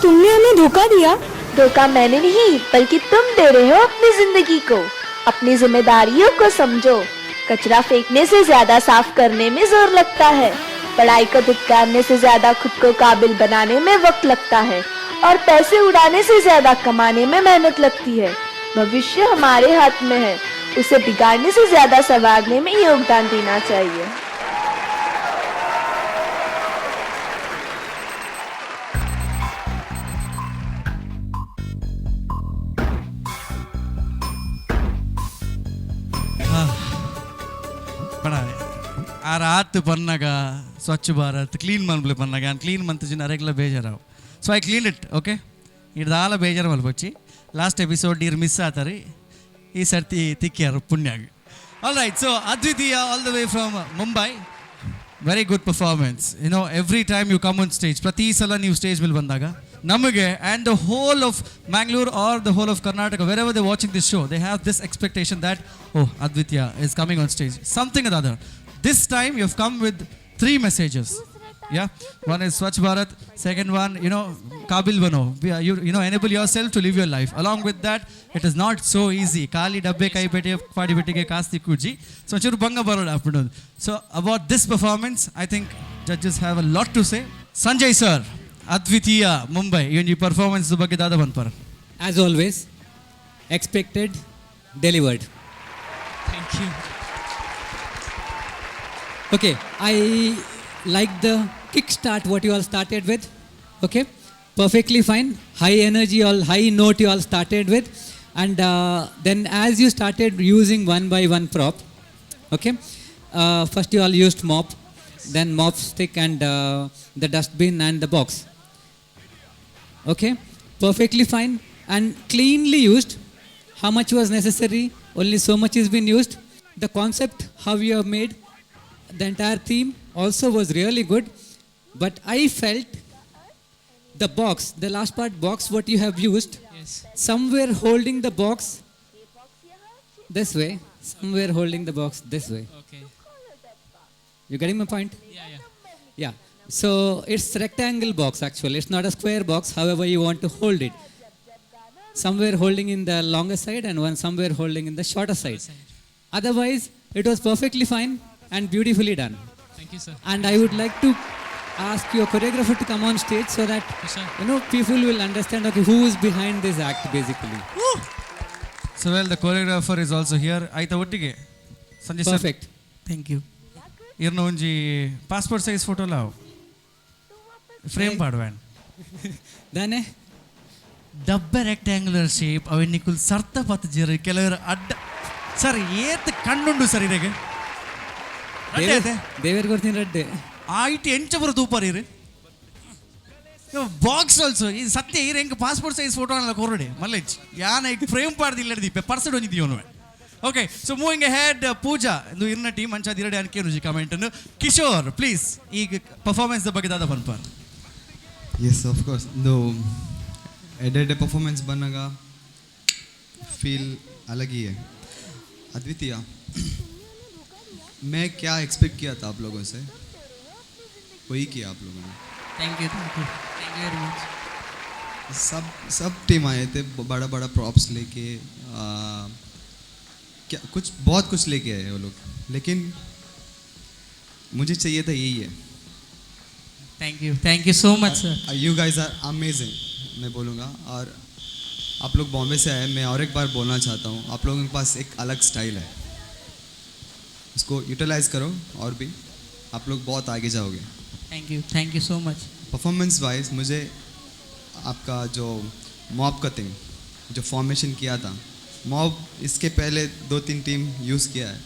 तुमने हमें धोखा दिया।
धोखा मैंने नहीं, बल्कि तुम दे रहे हो अपनी जिंदगी को। अपनी जिम्मेदारियों को समझो। कचरा फेंकने से ज्यादा साफ करने में जोर लगता है, पढ़ाई को धिक्कारने से ज्यादा खुद को काबिल बनाने में वक्त लगता है और पैसे उड़ाने से ज्यादा कमाने में मेहनत लगती है। भविष्य हमारे हाथ में है, उसे बिगाड़ने से ज्यादा संवारने में योगदान देना चाहिए।
ಪಣ ಆ ರಾತ್ ಪನ್ನಾಗ ಸ್ವಚ್ಛ ಭಾರತ್ ಕ್ಲೀನ್ ಮನ್ಪ್ಲೆ ಪನ್ನಾಗ ಕ್ಲೀನ್ ಮಂತ್ ಜಿನ ಅರೆಗ್ಲ ಬೇಜಾರಾವು. So I clean it, okay. ಇಡ್ದಾಲ ಬೇಜಾರು ಮಲ್ಪೊಚ್ಚಿ. ಲಾಸ್ಟ್ ಎಪಿಸೋಡ್ ನೀರು ಮಿಸ್ ಆತಾರೆ, ಈ ಸರ್ತಿ ತಿಕ್ಕಿಯಾರು ಪುಣ್ಯಾಗ. All right, so Advitiya all the way from Mumbai, very good performance. Every time you come on stage, ಪ್ರತಿ ಸಲ ನೀವು ಸ್ಟೇಜ್ ಮೇಲೆ ಬಂದಾಗ ನಮಗೆ and the whole of Mangalore or the whole of Karnataka, wherever they watching this show, they have this expectation that, oh, Advitiya is coming on stage, something other. This time you have come with three messages. Yeah, one is Swachh Bharat, second one, काबिल बनो, you enable yourself to live your life. Along with that, it is not so easy. ಖಾಲಿ ಡಬ್ಬೆ ಕೈ ಪೆಟ್ಟಿ ಪಾಡಿ ಪೆಟ್ಟಿಗೆ ಕಾಸು ತಿಕ್ಕುಜಿ. ಸೊ ಒಂಚೂರು ಭಂಗ ಬರೋಣ afternoon. So about this performance, I think judges have a lot to say. Sanjay sir, Advitiya Mumbai, ಈ ಒಂದು ಪರ್ಫಾರ್ಮೆನ್ಸ್ ಬಗ್ಗೆ ದಾದ ಬಂದ್ಪರ?
As always, expected, delivered.
Thank you.
Okay, I like the kick start what you all started with. Okay, perfectly fine. High energy, all high note you all started with, and then as you started using one by one prop, okay, first you all used mop, then mop stick and the dustbin and the box. Okay, perfectly fine and cleanly used. How much was necessary? Only so much has been used. The concept, how you have made, the entire theme also was really good. But I felt the box, the last part box, what you have used, somewhere holding the box this way, somewhere holding the box this way.
Okay.
You getting my point?
Yeah.
Yeah. So it's rectangle box actually. It's not a square box, however you want to hold it. Somewhere holding in the longer side and one somewhere holding in the shorter side. Otherwise, it was perfectly fine and beautifully done.
Thank you, sir.
And I would like to ask your choreographer to come on stage so that
Sir.
People will understand, okay, who is behind this act basically.
So well, the choreographer is also here. ಆಯ್ತಾ ಒಟ್ಟಿಗೆ Sanjay sir.
Perfect.
Thank you.
ಇರ್ನ ಒಂಜಿ passport size photo ಲಾವು frame ಪಾಡುವೇನ್.
ದಾನೆ.
ಡಬ್ಬೆ rectangular shape ಅವೆ ನಿಕುಲ್ ಸರ್ತ ಪತ್ತು ಜೀರು ಕೆಲವರು ಅಡ್ಡ sir ಏತ್ ಕಣ್ಣುಂಡು ಸರ್ ಇದಕ್ಕೆ.
ದೇವೇರ್ ಕೊಡ್ತೀನಿ ರಡ್ಡೆ.
ಆಯ್ತು, ಎಂಚ ಬರೋ ತೂಪರ್ ಇರು ಬಾಕ್ಸ್ ಆಲ್ಸೋ. ಈ ಸತ್ಯ ಇರು ಎಂಕ್ ಪಾಸ್ಪೋರ್ಟ್ ಸೈಜ್ ಫೋಟೋ ಅಲ್ಲ ಕೊರಡೆ ಮಲ್ಲೇಜ್ ಯಾನ ಈಗ ಫ್ರೇಮ್ ಪಾಡ್ದಿಲ್ಲ ದೀಪೆ ಪರ್ಸೆಡ್ ಒಂಜಿದ್ದೀವನು. ಓಕೆ, ಸೊ ಮೂವಿಂಗ್ ಹೆಡ್, ಪೂಜಾ ಇದು ಇರ್ನ ಟೀಮ್ ಅಂಚಾದ ಇರಡೆ ಅನ್ಕೆ ರುಜಿ ಕಮೆಂಟ್ ಅನ್ನು. ಕಿಶೋರ್ ಪ್ಲೀಸ್, ಈಗ ಪರ್ಫಾರ್ಮೆನ್ಸ್ ಬಗ್ಗೆ ದಾದ ಪನ್ಪರ್?
ಎಸ್, ಆಫ್ ಕೋರ್ಸ್, ಇದು ಎಡೆ ಪರ್ಫಾರ್ಮೆನ್ಸ್ ಬಂದಾಗ फील अलग ही है। अद्वितीय, मैं क्या एक्सपेक्ट किया था आप लोगों से, वही किया आप लोगों ने।
Thank you, thank you, thank you very much.
सब सब टीम आए थे बड़ा बड़ा प्रॉप्स लेके, क्या कुछ बहुत कुछ लेके आए वो लोग, लेकिन मुझे चाहिए था यही है।
Thank you, thank you so much, sir.
You guys are amazing, मैं बोलूँगा। और आप लोग बॉम्बे से आए, मैं और एक बार बोलना चाहता हूँ, आप लोगों के पास एक अलग स्टाइल है, उसको यूटिलाइज करो और भी आप लोग बहुत आगे जाओगे।
Thank you, thank you so much.
Performance wise मुझे आपका जो मॉब का थिंग जो फॉर्मेशन किया था, मॉब इसके पहले 2-3 टीम यूज़ किया है,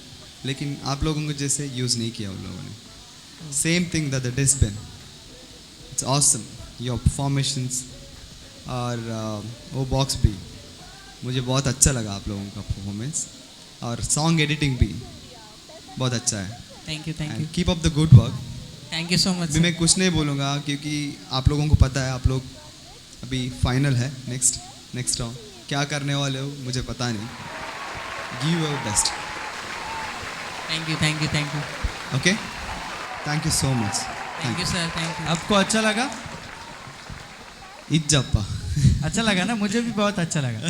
लेकिन आप लोगों को जैसे यूज़ नहीं किया उन लोगों ने। Same thing the dustbin, it's awesome your formations. और वो बॉक्स भी मुझे बहुत अच्छा लगा आप लोगों का परफॉर्मेंस, और सॉन्ग एडिटिंग भी बहुत अच्छा है।
Thank you, thank you.
Keep up the good work.
Thank you so much.
अभी मैं कुछ नहीं बोलूँगा क्योंकि आप लोगों को पता है, आप लोग अभी फाइनल है, नेक्स्ट नेक्स्ट राउंड क्या करने वाले हो मुझे पता नहीं. Give your best.
Thank you, thank you, thank you.
Okay, thank you so much.
Thank you sir, thank you.
आपको अच्छा लगा?
इज्जप्पा.
अच्छा लगा ना? मुझे भी बहुत अच्छा लगा.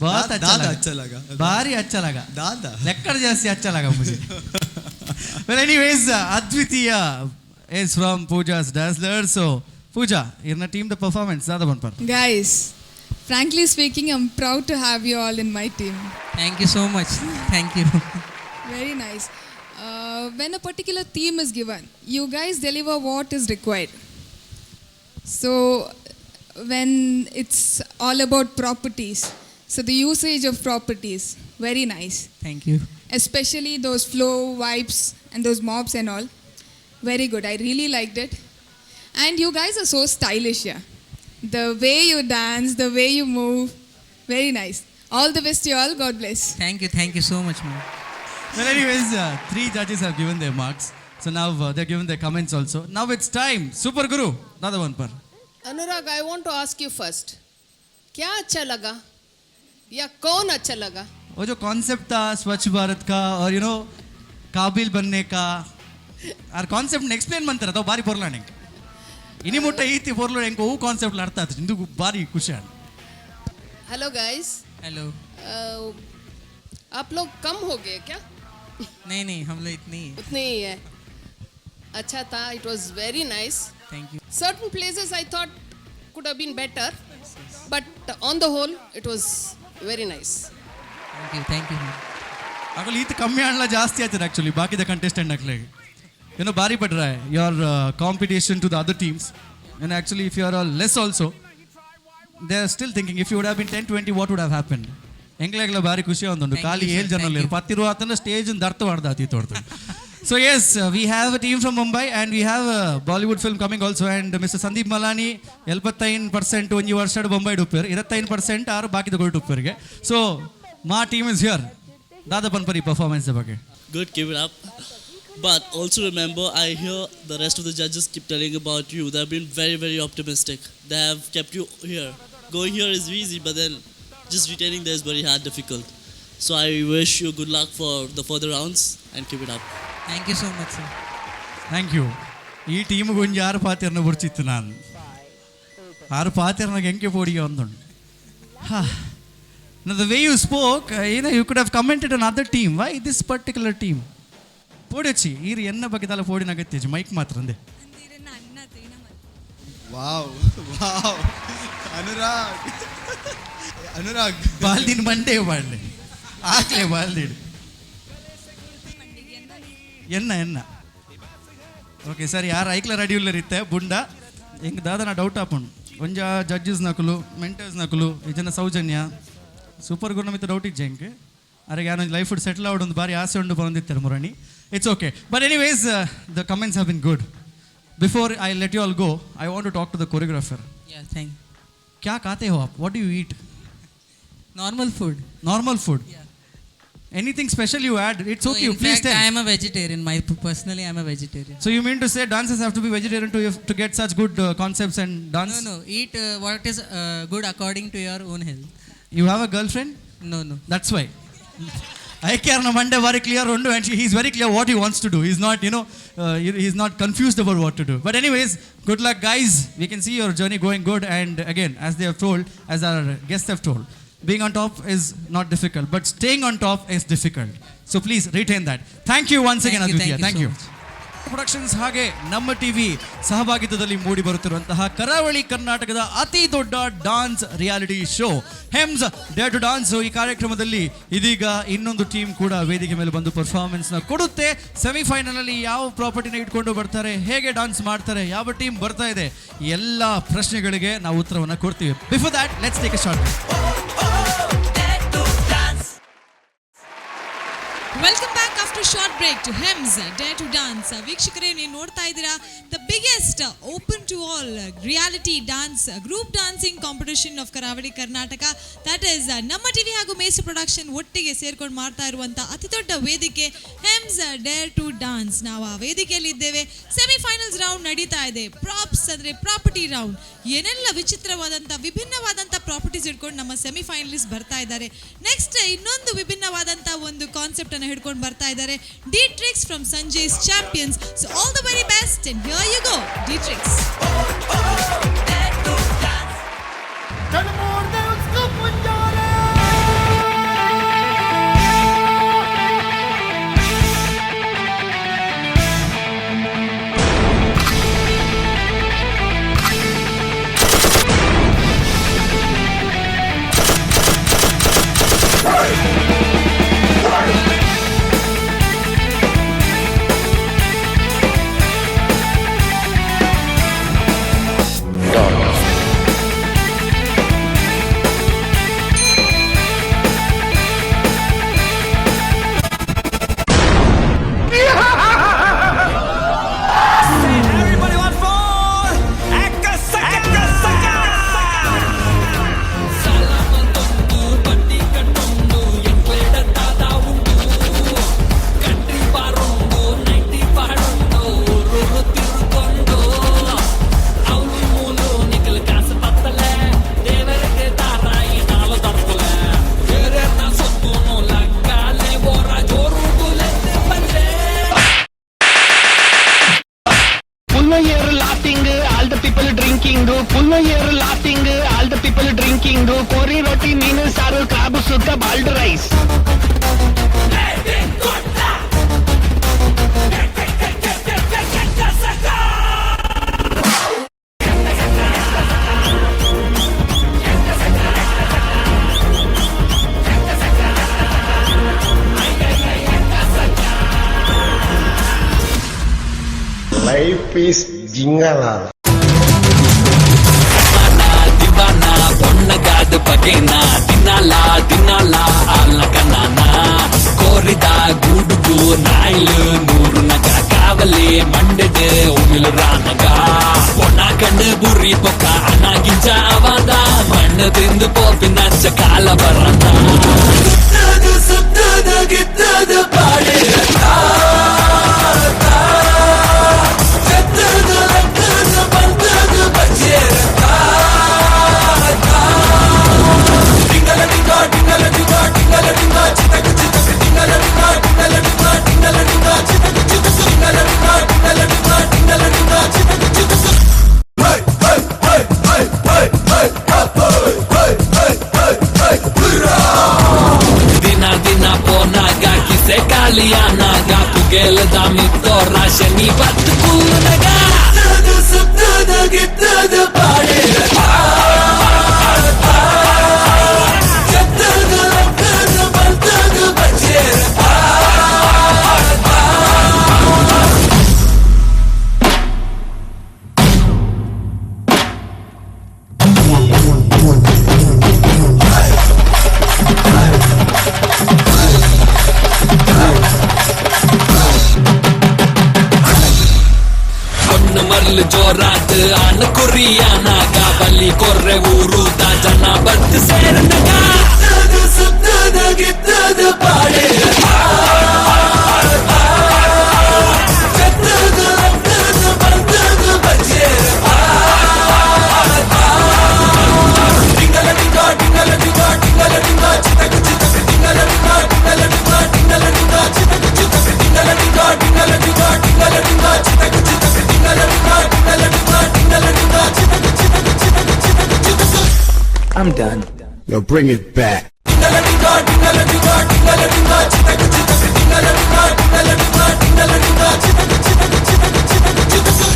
बहुत अच्छा
दादा
लगा.
अच्छा लगा.
भारी अच्छा लगा.
दादा
लेक्कर जैसे अच्छा लगा मुझे. Well, anyways, Advitiya is from Pooja's Dazzler. So, Pooja, in the team the performance, Dada Banpar.
Guys, frankly speaking, I'm proud to have you all in my team.
Thank you so much. Thank you.
Very nice. When a particular theme is given, you guys deliver what is required. So, when it's all about properties, so the usage of properties, very nice.
Thank you.
Especially those flow vibes and those mobs and all. Very good. I really liked it. And you guys are so stylish here. The way you dance, the way you move, very nice. All the best to you all. God bless.
Thank you, thank you so much, ma'am.
Well, anyways, three judges have given their marks. So now they've given their comments also. Now it's time. Super Guru, Dada Banpar.
Anurag, I want to ask you first, क्या अच्छा लगा या कौन अच्छा लगा?
वो जो concept था स्वच्छ भारत का और you know काबिल बनने का, are concept explain ಮಂತಾರೆ ಅದಾವ ಬಾರಿ ಪೊರ್ಲಾಣ. ಇನಿ ಮುಟ್ಟ ಈತಿ ಪೊರ್ಲು ಎಂಕ ಹೂ ಕಾನ್ಸೆಪ್ಟ್ ಅರ್ಥ ಆಯ್ತು, ಇಂದು ಬಾರಿ ಖುಷಿ ಆಯ್ತು.
Hello guys.
Hello.
आप लोग कम हो गए क्या?
नहीं नहीं, हम लोग इतने ही हैं.
उतने ही है. अच्छा था, it was very nice.
Thank you.
Certain places I thought could have been better, but on the whole it was very nice.
Thank you, thank you.
ಆಗಲಿ ಈತ ಕಮ್ಮಿ ಆಣ್ಲ ಜಾಸ್ತಿ ಆಯ್ತದೆ ಆಕ್ಚುಲಿ ಬಾಕಿದ ಕಂಟೆಸ್ಟೆಂಟ್ ಅಕ್ಲೆಗೆ. ಏನೋ ಬಾರಿ ಪಡ್ರ your competition to the other teams. And actually, if you are all less also, they are still thinking, if you would have been 10, 20, what would have happened? ಎಂಗ್ಲೆಗ್ಲ ಬಾರಿ ಖುಷಿ ಒಂದುಂಡು. ಖಾಲಿ ಏಳು ಜನ ಪತ್ತಿರುವ ಆತನ ಸ್ಟೇಜ್ ದರ್ತ ಮಾಡ್ದ ತೋಡ್ತು. So yes, we have a team from Mumbai and we have Bollywood film coming also. And Mister Sandeep Malani 75% ಒಂಜಿ ವರ್ಷ ಬೊಂಬೈ ಉಪ್ಪೇರು, 25% ಆರು ಬಾಕಿದ ಗೊಲ್ಟು ಉಪ್ಪೇರಿಗೆ. ಸೊ ಮಾ ಟೀಮ್ is here. ದಾದಾ ಪನ್ಪರಿ ಪರ್ಫಾರ್ಮೆನ್ಸ್ ಬಗ್ಗೆ.
Good, keep it up. But also remember, I hear the rest of the judges keep telling about you. They have been very, very optimistic. They have kept you here. Going here is easy, but then just retaining there is very hard, difficult. So I wish you good luck for the further rounds and keep it up.
Thank you so much, sir.
Thank you. ಈ ಟೀಮ್ಗೆ ಒಂಜಿ ಆರು ಪಾತಿರ್ನ ಬುರ್ಚಿತ್ತು ನಾನು. ಆರು ಪಾತಿರ್ನಾಗ ಎಂಕೆ ಪೋಡಿಗೆ ಒಂದುಂಡು. ಹಾ. Now the way you spoke, you could have commented on other team. Why this particular team? ಪೋಡೊಚ್ಚಿ ಈರು ಎನ್ನ ಬಗ್ಗೆ ತಲ ಪೋಡಿನ ಅಗತ್ಯ ಮೈಕ್ ಮಾತ್ರ ಅಂದೆ.
ವಾವ್ ವಾವ್, ಅನುರಾಗ್ ಅನುರಾಗ್.
ಬಾಲ್ದಿನ ಮಂಡೆ ಬಾಳ್ಲೆ ಆಕ್ಲೆ ಬಾಲ್ದಿಡು ಎನ್ನ ಎನ್ನ. ಓಕೆ ಸರ್, ಯಾರು ಐಕ್ಲ ರೆಡಿ ಉಲ್ಲರಿತ್ತೆ ಬುಂಡ ಎಂಕ್ ದಾದನ ಡೌಟ್ ಆಪುಂಡು. ಒಂಜ ಜಡ್ಜಸ್ ನಕಲು, ಮೆಂಟರ್ಸ್ ನಕಲು, ಈ ಜನ ಸೌಜನ್ಯ ಸೂಪರ್ ಗುರು ನಮಿತ ಡೌಟ್ ಇಜ್ಜೆ ಎಂಕ್. ಅರೆಗೆ ಯಾರು ಲೈಫ್ ಸೆಟ್ಲ್ ಆವಡು ಒಂದು ಬಾರಿ ಆಸೆ ಉಂಡು ಬಂದಿತ್ತಾರೆ ಮುರಣಿ. It's okay, but anyways, the comments have been good. Before I let you all go, I want to talk to the choreographer.
Yeah, thank.
क्या खाते हो आप? What do you eat?
Normal food.
Normal food. Anything special you add? It's
No,
okay,
in
please
fact,
tell.
I am a vegetarian. My personally, I am a vegetarian.
So you mean to say dancers have to be vegetarian to get such good concepts and dance?
No, no. Eat what is good according to your own health.
You have a girlfriend?
No, no.
That's why. I care no Monday very clear undu, and he's very clear what he wants to do. He's not, you know, he's not confused about what to do. But anyways, good luck, guys. We can see your journey going good. And again, as they have told, as our guests have told, being on top is not difficult, but staying on top is difficult. So please retain that. Thank you once again,
Thank you,
Aditya.
thank
Thank
you
you.
So much.
Productions ಹಾಗೆ ನಮ್ಮ TV ಸಹಭಾಗಿತ್ವದಲ್ಲಿ ಮೂಡಿ ಬರುತ್ತಿರುವಂತಹ ಕರಾವಳಿ ಕರ್ನಾಟಕದ ಅತಿ ದೊಡ್ಡ dance reality show ಹೆಮ್ಸ್ dare to dance. ಈ ಕಾರ್ಯಕ್ರಮದಲ್ಲಿ ಇದೀಗ ಇನ್ನೊಂದು ಟೀಮ್ ಕೂಡ ವೇದಿಕೆ ಮೇಲೆ ಬಂದು ಪರ್ಫಾರ್ಮೆನ್ಸ್ ನ ಕೊಡುತ್ತೆ. ಸೆಮಿಫೈನಲ್ ಅಲ್ಲಿ ಯಾವ ಪ್ರಾಪರ್ಟಿನ ಇಟ್ಕೊಂಡು ಬರ್ತಾರೆ, ಹೇಗೆ ಡಾನ್ಸ್ ಮಾಡ್ತಾರೆ, ಯಾವ ಟೀಮ್ ಬರ್ತಾ ಇದೆ, ಎಲ್ಲ ಪ್ರಶ್ನೆಗಳಿಗೆ ನಾವು ಉತ್ತರವನ್ನು ಕೊಡ್ತೀವಿ. Before that, let's take a short.
Welcome back. After short break to Hems Dare to Dance. ವೀಕ್ಷಕರೇ, ನೀವು ನೋಡ್ತಾ ಇದ್ದೀರಾ the biggest open to all reality dance group dancing competition of Karavali Karnataka. That is ನಮ್ಮ TV ಹಾಗೂ master production ಒಟ್ಟಿಗೆ ಸೇರ್ಕೊಂಡು ಮಾಡ್ತಾ ಇರುವಂಥ ಅತಿ ದೊಡ್ಡ ವೇದಿಕೆ ಹೆಮ್ಸ್ ಡೇರ್ ಟು ಡಾನ್ಸ್. ನಾವು ಆ ವೇದಿಕೆಯಲ್ಲಿ ಇದ್ದೇವೆ. ಸೆಮಿಫೈನಲ್ಸ್ ರೌಂಡ್ ನಡೀತಾ ಇದೆ. ಪ್ರಾಪ್ಸ್ ಅಂದರೆ ಪ್ರಾಪರ್ಟಿ ರೌಂಡ್. ಏನೆಲ್ಲ ವಿಚಿತ್ರವಾದಂಥ, ವಿಭಿನ್ನವಾದಂಥ ಪ್ರಾಪರ್ಟೀಸ್ ಇಟ್ಕೊಂಡು ನಮ್ಮ ಸೆಮಿಫೈನಲಿಸ್ಟ್ ಬರ್ತಾ ಇದ್ದಾರೆ. ನೆಕ್ಸ್ಟ್ ಇನ್ನೊಂದು ವಿಭಿನ್ನವಾದಂಥ ಒಂದು ಕಾನ್ಸೆಪ್ಟ್ ಅನ್ನು ಹಿಡ್ಕೊಂಡು ಬರ್ತಾ ಇದ್ದಾರೆ, D Tricks from Sanjay's Champions. So all the very best, and here you go, D Tricks.
मोड़ दे उसको पुंजारे.
Everybody want more? Ekka saka, saka.
Full year laughing, all the people drinking. Full year laughing, all the people drinking. ಕೋರಿ ರೊಟ್ಟಿ, ಮೀನು ಸಾರು, crab ಸುಕ್ಕ, boiled rice.
Life is Jingalal.
ದಿವಾನ ಪೊಣ್ಣಗಾದ ಬಗೆನ ತಿನ್ನಲ ತಿನ್ನಲ ಅಲ್ಲ ಕಣ್ಣನ ಕೋರಿದ ಗೂಡುಗು ನಾಯಿಲು ನೂರು ನಗ ಕಾವಲಿ ಮಂಡಡು ಉಮಿಲು ರಾನಗ பொண்ணா கண்ணு புரி பொக்க அண்ணா கிஞ்ச அவாதா மண்ணு திந்து போப்பினாச்ச கால வராதா சுத்துது சுத்துது கித்துது பாடு செத்துது லட்டுது பந்துது பச்சேரத்தா టింగల టింగా టింగల టింగా టింగల టింగా చితకు చితకు టింగల టింగా టింగల టింగా టింగల టింగా చితకు చితకు టింగల టింగా టింగల టింగా టింగల టింగా చితకు చితకు. High high high high high high high high high high హుర్రా. ದಿನ ದಿನ ಪೋನಾಗ ಕಿಸೆ ಕಾಲಿಯಾನಾಗ ಪುಗೇಲದ ಮಿತ್ತೋರ ಶನಿ ಬತ್ತು ಕೂನಗ ಸುತ್ತದು ಗಿತ್ತದು ಪಾಡೆ చెత్తದು లత్తದು బంతದು బచ్చేర. பொண்ணு மரல் ஜோராத்து ஆன குறியானாக பலி கொர்ற ஊரு ஜன பத்து சேரனகா சுத்துது கித்துது பாடு செத்துது லட்டுது பந்துது பச்சேர టింగల టింగా టింగల టింగా టింగల టింగా చితకు చితకు టింగల టింగా టింగల టింగా టింగల టింగా చితకు చితకు టింగల టింగా టింగల టింగా టింగల టింగా చితకు చితకు టింగల టింగా టింగల టింగా టింగల టింగా చితకు చితకు చితకు చితకు చితకు.
I'm done.
Yo, bring it back.
టింగల టింగా టింగల టింగా టింగల టింగా చితకు చితకు టింగల టింగా టింగల టింగా టింగల టింగా చితకు చితకు చితకు చితకు చితకు.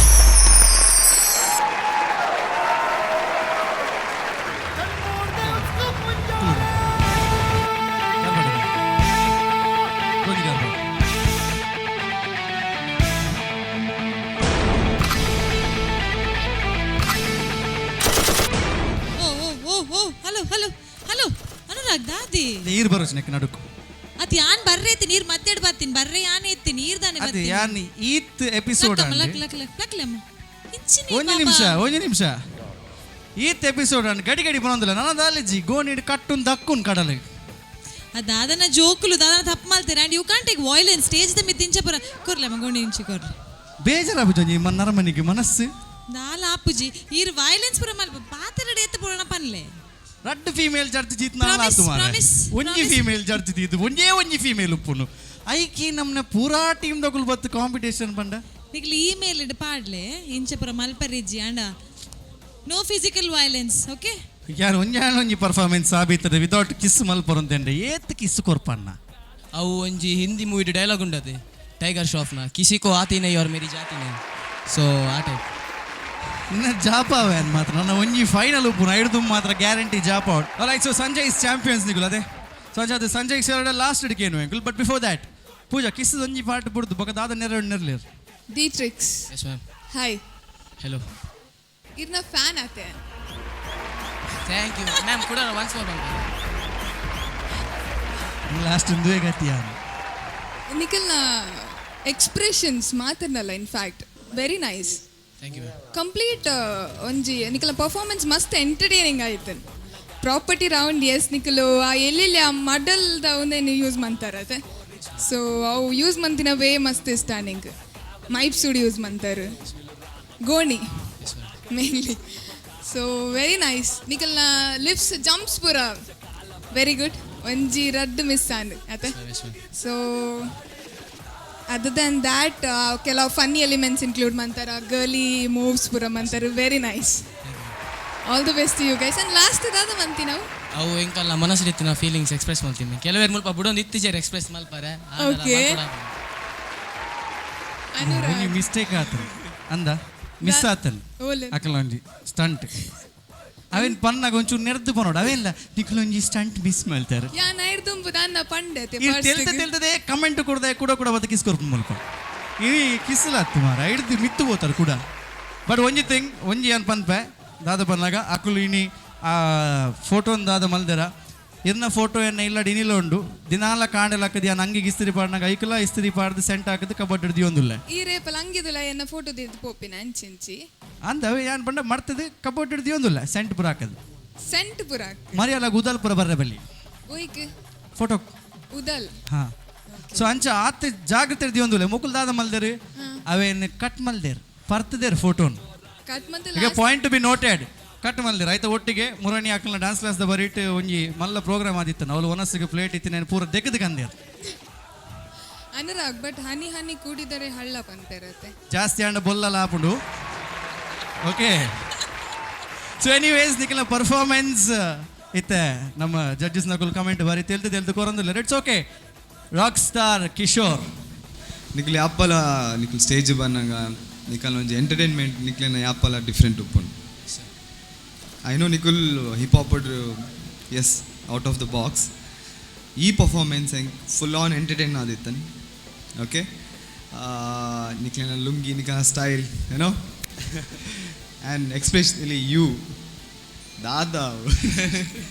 ಓ ಓ ಓ ಓ, ಹಲೋ ಹಲೋ ಹಲೋ, ಅನುರಾಗ್ ದಾದಿ.
ನೀರು ಬರೋಚ್ ನೆಕ್ ನಡುಕು.
ಅತ್ ಯಾನ್ ಬರ್ರೆ ಇತ್ತಿ ನೀರ್ ಮತ್ತೆಡ್ ಬತ್ತೀನಿ ಬರ್ರೆ ಯಾನ್ ಎತ್ತಿ ನೀರ್ ದಾನೆ
ಅದೇ
ಬತ್ತೀನಿ.
ಯಾನ್ ಈತ್ ಎಪಿಸೋಡ್.
ಲಕ್ಕಮ್ಮ, ಲಕ್ ಲಕ್ ಲಕ್ ಲಕ್ಲಮ್ಮ ಇಂಚಿನಿ.
ಒಂಜಿ ನಿಮಿಷ, ಒಂಜಿ ನಿಮಿಷ. ಈತ್ ಎಪಿಸೋಡ್ ಅನ್ ಗಡಿ ಗಡಿ ಬರೋದಿಲ್ಲ ನನ್ನ ದಾಲಿಜಿ ಗೋಣಿಡ್ ಕಟ್ಟುನ್ ದಕ್ಕುನ್ ಕಡಲೆ.
ದಾದನ ಜೋಕುಲು ದಾದನ ತಪ್ಪು ಮಾಡ್ತಾರೆ and you can't take violence stage the ಮಿತ್ತಿಂಚ ಪುರ ಕೊರ್ಲೆ ಗೋಣಿ ಇಂಚಿ ಕೊರ್ಲೆ.
ಬೇಜಾರಾಪುಜಿ ನರಮನಿಗೆ ಮನಸ್ಸು.
ದಾಲ ಆಪುಜಿ ಈರ್ ವೈಲೆನ್ಸ್ ಪುರ ಮಲ್ಪ ಪಾತೆರಡೆ ಎತ್ತು ಪುರಣ ಪನ್ಲೆ.
ರಡ್ಡ್ ಫೀಮೇಲ್ ಜಡ್ಜ್ ಜೀತ್ನ.
Promise, promise,
ಒಂಜಿ
promise.
Female judge ದೀದು ಒಂಜೇ ಒಂಜಿ ಫೀಮೇಲ್ ಉಪ್ಪುನು ಐಕಿ ನಮ್ನ ಪೂರಾ ಟೀಮ್ ದಗುಲ್ ಬತ್ತು ಕಾಂಪಿಟೇಷನ್ ಪಂಡ.
ನಿಕ್ಲು ಇಮೇಲ್ ಇಡ್ ಪಾಡ್ಲೆ ಇಂಚ ಪುರ ಮಲ್ಪರಿಜ್ಜಿ ಅಂಡ ನೋ ಫಿಸಿಕಲ್ ವೈಲೆನ್ಸ್, ಓಕೆ?
ಯಾರು ಒಂಜಿ ಒಂಜಿ ಪರ್ಫಾರ್ಮೆನ್ಸ್ ಸಾಬೀತದೆ ವಿತೌಟ್ ಕಿಸ್ ಮಲ್ಪರಂತೆಂಡೆ ಏತ್ ಕಿಸ್ ಕೊರ್ಪಣ್ಣ.
ಅವು ಒಂಜಿ ಹಿಂದಿ ಮೂವಿ ಡೈಲಾಗ್ ಉಂಡದೆ ಟೈಗರ್ ಶ್ರಾಫ್ನ, "ಕಿಸಿ ಕೋ ಆತಿ ನೈ ಅವ್ರ ಮೇರಿ ಜಾತಿ ನೈ". ಸೊ ಆ ಟೈಪ್.
ಇನ್ನ ಜಾಪಾವೆ ಮಾತ್ರ ನನ್ನ ಒಂಜಿ ಫೈನಲ್ ಉಪ್ಪು ಐಡ್ದು ಮಾತ್ರ ಗ್ಯಾರಂಟಿ ಜಾಪ್ out. Right, so Sanjay is champions ನಿಗುಲ್ ಅದೇ ಸಂಜಯ್ ಅದು ಸಂಜಯ್ ಸರ್ ಲಾಸ್ಟ್ ಹಿಡಿಕೇನು uncle. But before that Pooja kiss ಒಂಜಿ ಪಾರ್ಟ್ ಬುಡ್ದು ಬೊಕ ದಾದ ನೆರಳು ನೆರಳಿರ್.
The tricks.
Yes ma'am.
Hi.
Hello.
ಇರ್ನ ಫ್ಯಾನ್ ಆತೆ.
Thank you ma'am. ಕೂಡ ಒನ್ಸ್ ಮೋರ್.
ಲಾಸ್ಟ್ ಒಂದುವೇ ಗತಿಯ.
ನಿಖಲ್ನ ಎಕ್ಸ್ಪ್ರೆಷನ್ಸ್ ಮಾತಾಡ್ನಲ್ಲ, in fact very nice.
Thank you ma'am.
Complete ಒಂಜಿ ನಿಖಲ ಪರ್ಫಾರ್ಮೆನ್ಸ್ ಮಸ್ತ್ ಎಂಟರ್ಟೈನಿಂಗ್ ಆಯ್ತು. ಪ್ರಾಪರ್ಟಿ ರೌಂಡ್ ಎಸ್ ನಿಖಲು ಆ ಎಲ್ಲೆಲ್ಲಿ ಆ ಮಡಲ್ದ ಒಂದೇನು ಯೂಸ್ ಮಂತಾರ ಅದೇ. ಸೊ ಅವು ಯೂಸ್ ಮಂತಿನ ವೇ ಮಸ್ತ್ ಇಷ್ಟ ನಿಂಗೆ. ಮೈಪ್ಸುಡ್ ಯೂಸ್ ಮಂತಾರೆ, ಗೋಣಿ ಮೇನ್ಲಿ. ಸೊ ವೆರಿ ನೈಸ್. ನಿಖಲ್ನ ಲಿಪ್ಸ್ ಜಂಪ್ಸ್ ಪೂರ ವೆರಿ ಗುಡ್. ಒಂಜಿ ರಡ್ಡ್ ಮಿಸ್ ಆಂಡ್ ಅತೆ. ಸೊ ಅದರ್ ದನ್ that ಕೆಲವು funny elements include ಮಂತಾರ, girly moves ಪೂರ ಮಂತಾರೆ. Very nice. All the best you guys. And last ದಾದ ಮಂತಿ ನಾವು?
ಅವು ಎಂಕಲ್ಲ ಮನಸ್ಸಿಡಿತ್ತು ನಾವು ಫೀಲಿಂಗ್ಸ್ ಎಕ್ಸ್ಪ್ರೆಸ್ ಮಾಡ್ತೀನಿ. ಕೆಲವರು ಮುಲ್ಪ ಬುಡೊಂದು ಇತ್ತೀಚೆಗೆ ಎಕ್ಸ್ಪ್ರೆಸ್ ಮಲ್ಪಾರೆ.
Okay.
ಒಂಜಿ ಮಿಸ್ಟೇಕ್ ಆತ ಅಂದ ಮಿಸ್ ಆತನ್.
ಓಲೆ.
ಅಕಲ ಒಂಜಿ ಸ್ಟಂಟ್ ಅವೇನ್ ಪನ್ನಾಗ ಒಂಚೂರು ನೆರ್ದು ಪನೋಡು ಅವೇಲ್ಲ ನಿಕ್ಲ ಒಂಜಿ ಸ್ಟಂಟ್ ಮಿಸ್ ಮಾಡ್ತಾರೆ.
ಯಾ ನೈರ್ದುಂಬು ದಾನ್ನ ಪಂಡೆ.
ಈ ತೆಲ್ತ ತೆಲ್ತದೆ ಕಮೆಂಟ್ ಕೊಡ್ದೆ ಕೂಡ ಕೂಡ ಬತ್ತ ಕಿಸ್ ಕೊರ್ಪು ಮುಲ್ಪ ಈ ಕಿಸ್ಲಾತ್ತು ಮಾರ ಹಿಡ್ದು ಮಿತ್ತು ಹೋತಾರೆ ಕೂಡ. ಬಟ್ ಒಂಜಿ ಥಿಂಗ್ ಒಂಜಿ ಏನ್ ಪನ್ಪೆ ದಾದ ಪನ್ನಾಗ ಅಕುಲು ಇನಿ ಆ ಫೋಟೋನ್ ದಾದ ಮಲ್ದೆರ ಇರ್ನ ಫೋಟೋ ಎನ್ನ ಇಲ್ಲ ಡಿನಿಲ ಉಂಡು ದಿನಾಲ ಕಾಂಡಲ ಹಾಕದಿ ಆ ನಂಗೆ ಇಸ್ತ್ರಿ ಪಾಡ್ನಾಗ ಐಕಲ ಇಸ್ತ್ರಿ ಪಾಡ್ದು ಸೆಂಟ್ ಹಾಕದು ಕಬಡ್ಡಿ ಹಿಡ್ದು ಒಂದುಲ್ಲ.
ಈ ರೇಪಲ್ ಅಂಗಿದುಲ ಎನ್ನ ಫೋಟೋ ದಿದ್ದು ಪೋಪಿನ ಅಂಚಿಂಚಿ.
ಅಂದ ಅವೆ ಯಾನ್ ಪಂಡ ಮರ್ತದು ಕಬಡ್ಡಿ ಹಿಡ್ದು ಒಂದುಲ್ಲ ಸೆಂಟ್ ಪುರ ಹಾಕದು.
ಸೆಂಟ್ ಪುರ.
ಮರಿಯಲ್ಲ ಉದಲ್ ಪುರ ಬರ್ರೆ ಬಲ್ಲಿ.
ಒಯ್ಕ್?
ಫೋಟೋ.
ಉದಲ್.
ಹಾ, ಸೊ ಅಂಚ ಆತ ಜಾಗ್ರತೆ ಹಿಡ್ದು ಒಂದುಲ್ಲ ಮುಕುಲ್ ದಾದ ಮಲ್ದೇರು ಅವೇನು ಕಟ್ ಮಲ್ದೇರ್ ಪರ್ತದೇರ್ ಫೋಟೋನ್.
ಕಟ್ ಮಂತ.
ಈಗ point to be noted, cut ಮಲ್ದಿರ ಆಯ್ತಾ ಒಟ್ಟಿಗೆ ಮುರಣಿ ಹಾಕಲ್ನ ಡಾನ್ಸ್ ಕ್ಲಾಸ್ the ಬರೀಟ್ ಒಂಜಿ ಮಲ್ಲ ಪ್ರೋಗ್ರಾಮ್ ಆದಿತ್ತು ಅವಳು ಒನಸ್ಸಿಗೆ ಪ್ಲೇಟ್ ಇತ್ತು ನಾನು ಪೂರ ದೆಕ್ಕದ ಕಂದೇರ್.
ಅನುರಾಗ್, ಬಟ್ ಹನಿ ಹನಿ ಕೂಡಿದರೆ ಹಳ್ಳ ಪಂಪೆರತ್ತೆ.
ಜಾಸ್ತಿ ಅಂಡ ಬೊಲ್ಲಲ್ಲ ಆಪುಂಡು. ಓಕೆ, ಸೊ ಎನಿವೇಸ್ ನಿಖಲ ಪರ್ಫಾರ್ಮೆನ್ಸ್ ಇತ್ತೆ ನಮ್ಮ ಜಡ್ಜಸ್ ನಕುಲ್ ಕಮೆಂಟ್ ಬಾರಿ ತೆಲ್ದು ತೆಲ್ದು ಕೊರಂದಿಲ್ಲ. It's okay. Rock star Kishore.
ನಿಕ್ಲೆ ಯಾಪಲ ನಿಕ್ಲು ಸ್ಟೇಜ್ ಬಂದಾಗ ನಿಕಲ್ ಒಂಜಿ ಎಂಟರ್ಟೈನ್ಮೆಂಟ್ ನಿಕ್ಲೆನ ಯಾಪಲ ಡಿಫ್ರೆಂಟ್ ಉಪ್ಪುಂಡು. I know ನಿಕುಲ್ hip hop, yes, out of the box. ಈ ಪರ್ಫಾರ್ಮೆನ್ಸ್ ಹೆಂಗೆ ಫುಲ್ ಆನ್ ಎಂಟರ್ಟೈನ್ ಆದಿತ್ತನ್. ಓಕೆ, ನಿಕ್ಲೆನ ಲುಂಗಿ, ನಿಕಲ ಸ್ಟೈಲ್ ಏನೋ ಆ್ಯಂಡ್ ಎಕ್ಸ್ಪೆಷಲಿ you ದಾದಾ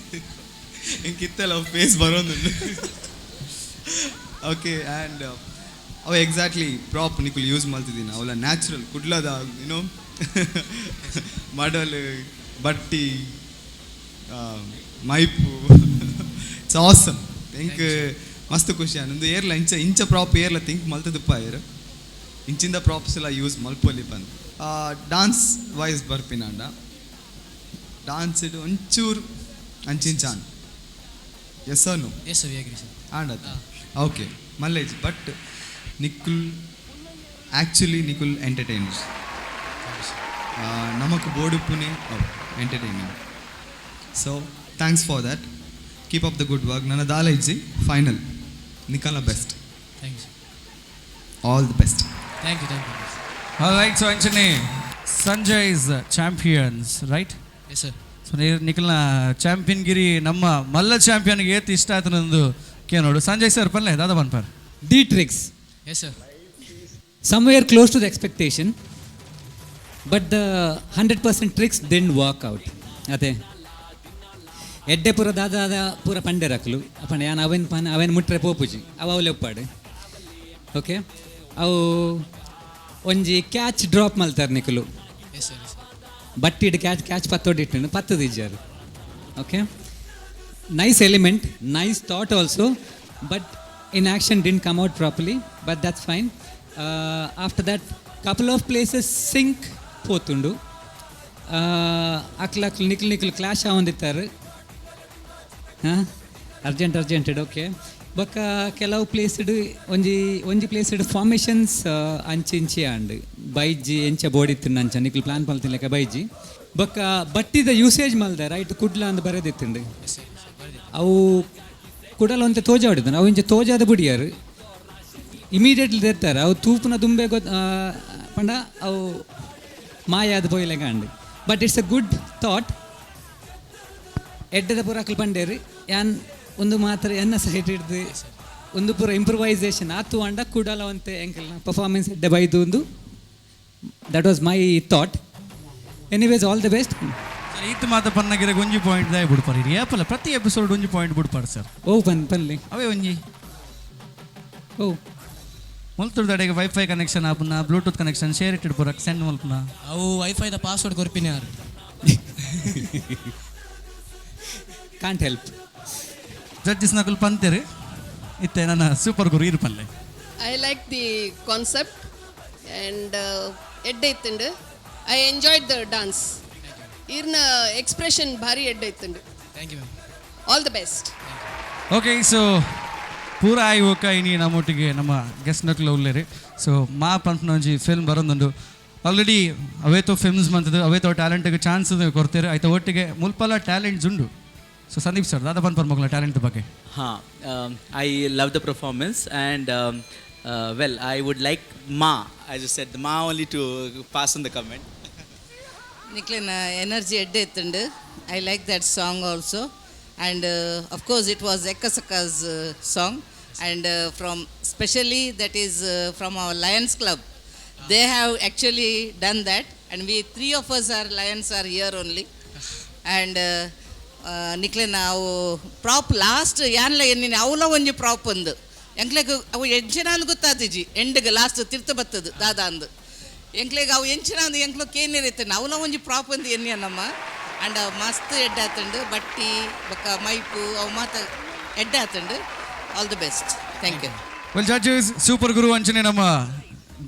ಹಿಂಗಿತ್ತಲ್ಲ ಫೇಸ್ ಬರೋದು. ಓಕೆ, ಆ್ಯಂಡ್ ಅವು ಎಕ್ಸಾಕ್ಟ್ಲಿ ಪ್ರಾಪ್ ನಿಕುಲ್ ಯೂಸ್ ಮಾಡ್ತಿದ್ದೀನಿ ಅವಲ್ಲ ನ್ಯಾಚುರಲ್ ಕುಡ್ಲದ ಏನೋ ಮಡಲ್ ಬಟ್ಟಿ ಮೈಪು. It's awesome. Think ಮಸ್ತ್ ಖುಷಿ ಆನಂದು ಏರ್ಲ ಇಂಚ ಇಂಚ ಪ್ರಾಪ್ ಏರ್ಲ ಥಿಂಕ್ ಮಲ್ತದಪ್ಪ ಏರ್ ಇಂಚಿಂದ ಪ್ರಾಪ್ಸ್ ಎಲ್ಲ ಯೂಸ್ ಮಲ್ಪೊಲಿ ಬಂದು. ಡಾನ್ಸ್ ವೈಸ್ ಬರ್ಪಿನಾಂಡ ಡಾನ್ಸ್ ಇಡು ಒಂಚೂರು ಅಂಚಿಂಚಾನ್, S no?
Yes sir, we agree sir.
And okay ಮಲ್ಲೇಜ್ but ನಿಕ್ಕುಲ್ ಆ್ಯಕ್ಚುಲಿ ನಿಕುಲ್ ಎಂಟರ್ಟೈನರ್ಸ್ ನಮಕ್ ಬೋಡುಪುನೆ entertainment. So thanks for that. Keep up the good work. ನನ್ನ ದಾಲ ಇಜ್ಜಿ final ನಿಕಲ್ನ best.
Thank you sir.
All the best.
Thank you, thank you.
Right, so ಅಂಚನೆ Sanjay is champions, right?
Yes sir.
So ನಿಖಲ್ನ champion ಗಿರಿ ನಮ್ಮ ಮಲ್ಲ ಚಾಂಪಿಯನ್ಗೆ ಏತ್ ಇಷ್ಟ ಆಯ್ತು ನಂದು ಕೇನೋಡು. ಸಂಜಯ್ ಸರ್ ಪಲ್ಲೆ ದಾದಾ ಬನ್ಪರ್.
The tricks.
Yes sir.
Somewhere close to the expectation, but the 100% tricks didn't work out. ಅದೇ. ಎಡ್ಡೆ ಪೂರ ದಾದ ಪೂರ ಪಂಡೆರಕ್ಲು ಅಪಂಡ ಯಾನ್ ಅವೆನ್ ಪನ್ ಅವೆನ್ ಮುಟ್ರೆ ಪೋಪುಜಿ ಅವು ಅವಲೆ ಒಪ್ಪಾಡು. ಓಕೆ, ಅವು ಒಂಜಿ ಕ್ಯಾಚ್ ಡ್ರಾಪ್ ಮಲ್ತಾರೆ ನಿಕುಲು. ಬಟ್ಟಿಡ್ ಕ್ಯಾಚ್ ಕ್ಯಾಚ್ ಪತ್ತೊಡಿಟ್ಟು ಪತ್ತದಿಜ್ಜಾರು. Okay, nice element, nice thought also, but in action didn't come out properly, but that's fine. After that couple of places sync ಪೋತುಂಡು. ಅಕ್ಲ ಅಕ್ಲು ನಿಕ್ಲು ನಿಕ್ಲು ಕ್ಲಾಶ್ ಆವೊಂದಿತ್ತಾರೆ. ಹಾಂ, ಅರ್ಜೆಂಟ್ ಅರ್ಜೆಂಟೆಡ್. ಓಕೆ, ಬೊಕ್ಕ ಕೆಲವು ಪ್ಲೇಸ್ಡ್ ಒಂಜಿ ಒಂಜಿ ಪ್ಲೇಸ್ಡ್ ಫಾರ್ಮೇಷನ್ಸ್ ಅಂಚಿ ಇಂಚಿ ಆಂಡ್ ಬೈಜಿ ಎಂಚ ಬೋಡಿತ್ತಿಂಡು ಅಂಚ ನಿಕ್ಲು ಪ್ಲಾನ್ ಪಲ್ತಿನ ಬೈಜಿ. ಬೊಕ್ಕ ಬಟ್ಟಿದ ಯೂಸೇಜ್ ಮಲ್ದ ರೈಟ್ ಕುಡ್ಲ ಅಂದ್ ಬರೆದಿತ್ತುಂಡು. ಅವು ಕುಡಲ ಒಂತೆ ತೋಜ ಹೊಡಿತಾನೆ ಅವು ಇಂಚ ತೋಜಾದ ಬುಡಿಯಾರು ಇಮಿಡಿಯೇಟ್ಲಿ ತೆತ್ತಾರೆ. ಅವು ತೂಪುನ ದುಂಬೆ ಗೊತ್ತ ಪಂಡ ಅವು ಮಾಯಾದ ಪೋಯಿಲೆಗ and. But it's a good thought. ಎಡ್ಡೆದ ಪೂರ ಅಕ್ಲು ಪಂಡೇರು ಯಾನ್ ಒಂದು ಮಾತ್ರ ಎನ್ನ ಸೈಡ್ ಹಿಡ್ದು ಒಂದು ಪೂರ ಇಂಪ್ರೂವೈಸೇಷನ್ ಆತು ಅಂಡ ಕುಡಲ ಒಂತೆ ಎಂಕಲ್ನ ಪರ್ಫಾರ್ಮೆನ್ಸ್ ಎಡ್ಡೆ ಬೈದು ಒಂದು. That was my thought. Anyways, all the best.
Sir, ಈತ ಮಾತ ಪನ್ನಗಿರ ಒಂಜಿ ಪಾಯಿಂಟ್ ದಾಯ ಬಿಡ್ಪಾರು ಇರಿ ಏಪಲ್ಲ ಪ್ರತಿ ಎಪಿಸೋಡ್ ಒಂಜಿ ಪಾಯಿಂಟ್ ಬಿಡ್ಪಾರು ಸರ್.
ಓ ಪನ್ ಪನ್ಲಿ
ಅವೇ ಒಂಜಿ
ಓ
ಮುಲ್ತುರ್ದಡೆಗೆ ವೈಫೈ ಕನೆಕ್ಷನ್ ಆಪುನ ಬ್ಲೂಟೂತ್ ಕನೆಕ್ಷನ್ ಶೇರ್ ಇಟ್ಟಿಡ್ ಪೂರ ಸೆಂಡ್ ಮಲ್ಪುನ.
ಅವು ವೈಫೈದ ಪಾಸ್ವರ್ಡ್ ಕೊರ್ಪಿನ ಯಾರು.
Can't help.
ಜಡ್ಜಸ್ ನಕುಲು ಪಂತೇರು ಇತ್ತೆ ನನ್ನ ಸೂಪರ್ ಗುರು ಇರು ಪಲ್ಲೆ.
I like the concept and ಎಡ್ಡೆ ಇತ್ತುಂಡು. I enjoyed the dance. ಈರ್ನ ಎಕ್ಸ್ಪ್ರೆಷನ್ ಭಾರಿ ಎಡ್ಡೆ ಇತ್ತುಂಡು.
Thank you ma'am.
All the best.
Okay, so ಪೂರ ಆಯಿ ಹೋಕ ಇನಿ ನಮ್ಮೊಟ್ಟಿಗೆ ನಮ್ಮ ಗೆಸ್ಟ್ ನಕ್ಲು ಉಲ್ಲೇರಿ. ಸೊ ಮಾ ಪಂಪ್ನ ಒಂಜಿ ಫಿಲ್ಮ್ ಬರೋದುಂಡು ಆಲ್ರೆಡಿ. ಅವೇತೋ ಫಿಲ್ಮ್ಸ್ ಮಂತದ್ದು ಅವೇತೋ ಟ್ಯಾಲೆಂಟ್ಗೆ ಚಾನ್ಸ್ ಕೊಡ್ತೀರಿ ಆಯ್ತಾ. ಒಟ್ಟಿಗೆ ಮುಲ್ಪಲ ಟ್ಯಾಲೆಂಟ್ಸ್ ಉಂಡು. ಸೊ ಸಂದೀಪ್ ಸರ್, ದಾದ ಪನ್ಪರ್ ಮಗಳ ಟ್ಯಾಲೆಂಟ್ ಬಗ್ಗೆ?
ಹಾಂ, I love the performance and well, I would like Ma, I just said Ma only, to pass on the comment.
ನಿಕ್ಲೆನ energy ಎಡ್ಡೆ ಇತ್ತುಂಡು. I like that song also, and of course it was Ekkasakka's song, and from specially that is from our Lions Club. They have actually done that, and we three of us are Lions are here only. And ನಿಕ್ಲೆನ ಅವು prop last ಯಾನ್ಲ ಎನ್ನಿನ ಅವಲ ಒಂಜಿ prop ಒಂದು ಎಂಕ್ಲೆಗ್ ಅವು ಎಂಚಿನ ಅಂದ್ ಗೊತ್ತಾತಿಜಿ. ಎಂಡ್ಗ್ last ತಿರ್ತ ಬತ್ತದು ದಾದಾ ಅಂದು ಎಂಕ್ಲೆಗ್ ಅವು ಎಂಚಿನ ಅಂದು ಎಂಕ್ಲು ಕೇನಿರ್ ಇತ್ತು. ಅವಲ ಒಂಜಿ ಪ್ರಾಪ್ ಅಂದು ಎನ್ನಿಯ ನಮ್ಮ. ಆ್ಯಂಡ್ ಮಸ್ತ್ ಎಡ್ಡೆ ಆತುಂಡು. ಬಟ್ಟಿ ಬೊಕ್ಕ ಮೈಪು ಅವು ಮಾತ ಎಡ್ಡೆ ಆತುಂಡು. All the best, thank you.
Well, judges, super ಗುರು ಅಂಚನೆ ನಮ್ಮ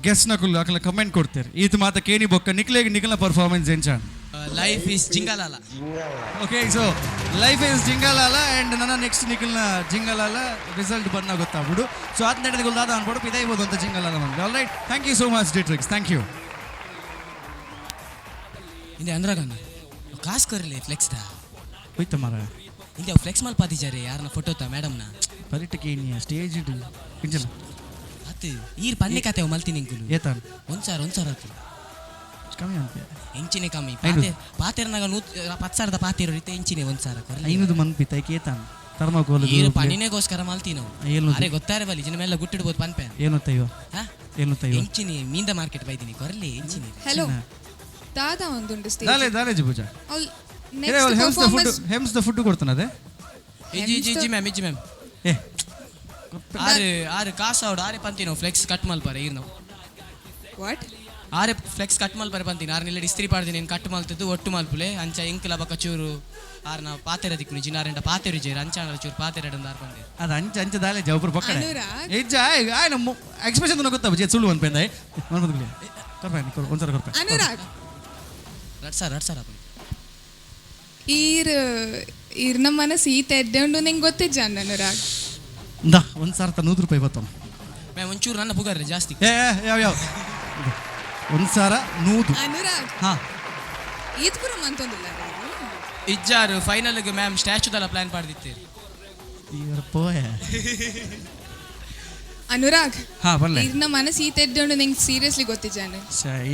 ಗೆಸ್ಟ್ ನಕುಲು ಅಕಲ ಕಮೆಂಟ್ ಕೊಡ್ತಾರೆ. ಈತ ಮಾತ ಕೇನಿ ಬೊಕ್ಕ ನಿಕ್ಲೆಗ್ ನಿಕಲ್ನ ಪರ್ಫಾರ್ಮೆನ್ಸ್ ಎಂಚ?
Life is Jingalala.
Okay, so life is Jingalala and ನನ್ನ ನೆಕ್ಸ್ಟ್ ನಿಖಲ್ನ ಜಿಂಗಲಾಲ ರಿಸಲ್ಟ್ ಬಂದ ಗೊತ್ತಾಗ್ಬಿಡು. ಸೊ ಅದ್ ನಡೆದ ದಾದ ಅನ್ಬಿಡು ಇದೇ ಇರ್ಬೋದು ಅಂತ ಜಿಂಗಲಾಲ ಬಂದ್ವಿ. All right, thank you so much ಡಿಟ್ರಿಕ್ಸ್, thank you.
ಇಂದೆ ಅಂದ್ರಾಗನ್ನ ಕಾಸು ಕೊರ್ಲಿ ಫ್ಲೆಕ್ಸ್ ದಾ.
ಹೋಯ್ತ ಮಾರ.
ಇಂದೆ ಅವು ಫ್ಲೆಕ್ಸ್ ಮಲ್ಪಾತಿಜಾರೆ ಯಾರನ್ನ ಫೋಟೋ ತಾ ಮೇಡಮ್ನ.
ಪರಿಟಕ್ಕೆ ಏನಿಯ ಸ್ಟೇಜ್ ಇಡು ಇಂಜಲ.
ಅತ್ತು ಈರ್ ಪನ್ನೆ ಕತೆ ಅವು ಮಲ್ತೀನಿ ಇಂಕುಲು.
ಏತಾನ್?
ಒಂದ್ಸಾರ ಒಂದ್ಸಾರ ಆತು.
ಕಮ್ಮಿ ಅನ್ಪೆ.
ಎಂಚಿನೆ ಕಮ್ಮಿ?
ಐನೂರು.
ಪಾತೆ ಪಾತೆರ್ನಾಗ ನೂತ್ 10,000ದ ಪಾತೆರು ರೀತೆ ಎಂಚಿನೆ ಒಂದ್ಸಾರ ಕೊರ್ಲಿ.
500 ಮನ್ಪಿ ತೈಕೆ ಏತಾನ್ ಥರ್ಮಾಕೋಲ್.
ಈರು ಪನ್ನಿನೆಗೋಸ್ಕರ ಮಲ್ತಿ ನಾವು.
ಏಳು.
ಅರೆ ಗೊತ್ತಾರೆ ಬಲಿ ಜಿನ ಮೆಲ್ಲ ಗುಟ್ಟಿಡ್ಬೋದು ಪನ್ಪೆ.
ಏನು ತೈವ?
ಹಾ?
ಏನು ತೈವ?
ಎಂಚಿನಿ ಮೀಂದ ಮಾರ್ಕೆಟ್ ಬೈದಿನಿ ಕೊರ್ಲಿ ಎಂಚಿನಿ.
ಹಲೋ, ದಾದಾ ಒಂದುಂಡು ಸ್ಟೇಜ್.
ದಾಲೆ ದಾಲೆ ಪೂಜಾ.
ಅವ್ಲ್ ನೆಕ್ಸ್ಟ್
ಹೆಮ್ಸ್ the food.
Performance.
ಹೆಮ್ಸ್ the food ಕೊಡ್ತಾನದೆ.
ಇಜ್ಜಿ ಇಜ್ಜಿ ಇಜ್ಜಿ ಮ್ಯಾಮ್, ಇಜ್ಜಿ ಮ್ಯಾಮ್.
ಏ.
ಆರು ಆರು ಕಾಸು ಅವಡು ಆರೆ ಪಂತಿ ನಾವು ಫ್ಲೆಕ್ಸ್ ಕಟ್ ಮಲ್ಪಾರೆ ಈರ್ ನಾವು.
What?
ಆರೆ ಫ್ಲೆಕ್ಸ್ ಕಟ್ ಮಲ್ಪಾರೆ ಪಂತೀನಿ. ಆರು ನಿಲ್ಲಡಿ ಇಸ್ತ್ರಿ ಪಾಡ್ದಿನಿ ನೀನು ಕಟ್ ಮಲ್ತದ್ದು ಒಟ್ಟು ಮಲ್ಪುಲೆ ಅಂಚ ಇಂಕಲ ಬಕ್ಕ ಚೂರು ಆರ್ನ ಪಾತೆರ ದಿಕ್ಕುನಿ ಜಿನಾರೆಂಡ ಪಾತೆರು ಜೇರು ಅಂಚ ಚೂರು ಪಾತೆರಡ ಆರ್ ಪಂದೆ.
ಅದು ಅಂಚ ಅಂಚ ದಾಲೆ ಜವಪುರ ಪಕ್ಕಡೆ.
ಅನುರಾಗ್.
ಇಜ್ಜ ಆಯ್ನ ಎಕ್ಸ್ಪ್ರೆಷನ್ ಗೊತ್ತಾ ಬಜೆ ಸುಳ್ಳು ಅನ್ಪೆಂದ ಮನ್ಪಂದ್ಗುಲಿ ಕೊರ್ಪೆ ಒಂದ್ಸಲ ಕೊರ್ಪೆ.
ಅನುರಾಗ್.
ರಡ್ ಸರ್ ರಡ್ ಸರ್.
ಈರ್ ಈರ್ನ ಮನಸ್ಸು ಈತ ಎಡ್ಡೆ ಉಂಡು ನಿಂಗೆ ಗೊತ್ತಿಜ್ಜ ಅನುರಾಗ್.
ಇಂದಾ ಒಂದು ಸಾವಿರದ ನೂರು ರೂಪಾಯಿ ಬತ್ತವ.
ಮ್ಯಾಮ್, ಒಂಚೂರು ನನ್ನ ಪುಗಾರ್ರೆ ಜಾಸ್ತಿ.
ಏ ಯಾವ ಯಾವ 1100.
ಅನುರಾಗ್.
ಹಾ.
ಈತ್ ಪೂರ ಮಂತೊಂದಿಲ್ಲ.
ಇಜ್ಜಾರು ಫೈನಲ್ಗೆ ಮ್ಯಾಮ್ ಸ್ಟ್ಯಾಚುದಲ್ಲ ಪ್ಲಾನ್ ಪಾಡ್ದಿತ್ತೀರಿ.
ಇವರ ಪೋಯೆ.
ಅನುರಾಗ್.
ಹಾ ಬಲ್ಲೆ.
ಈರ್ನ ಮನಸ್ಸು ಈತ ಎಡ್ಡೆ ಉಂಡು ನಿಂಗೆ ಸೀರಿಯಸ್ಲಿ ಗೊತ್ತಿಜ್ಜ.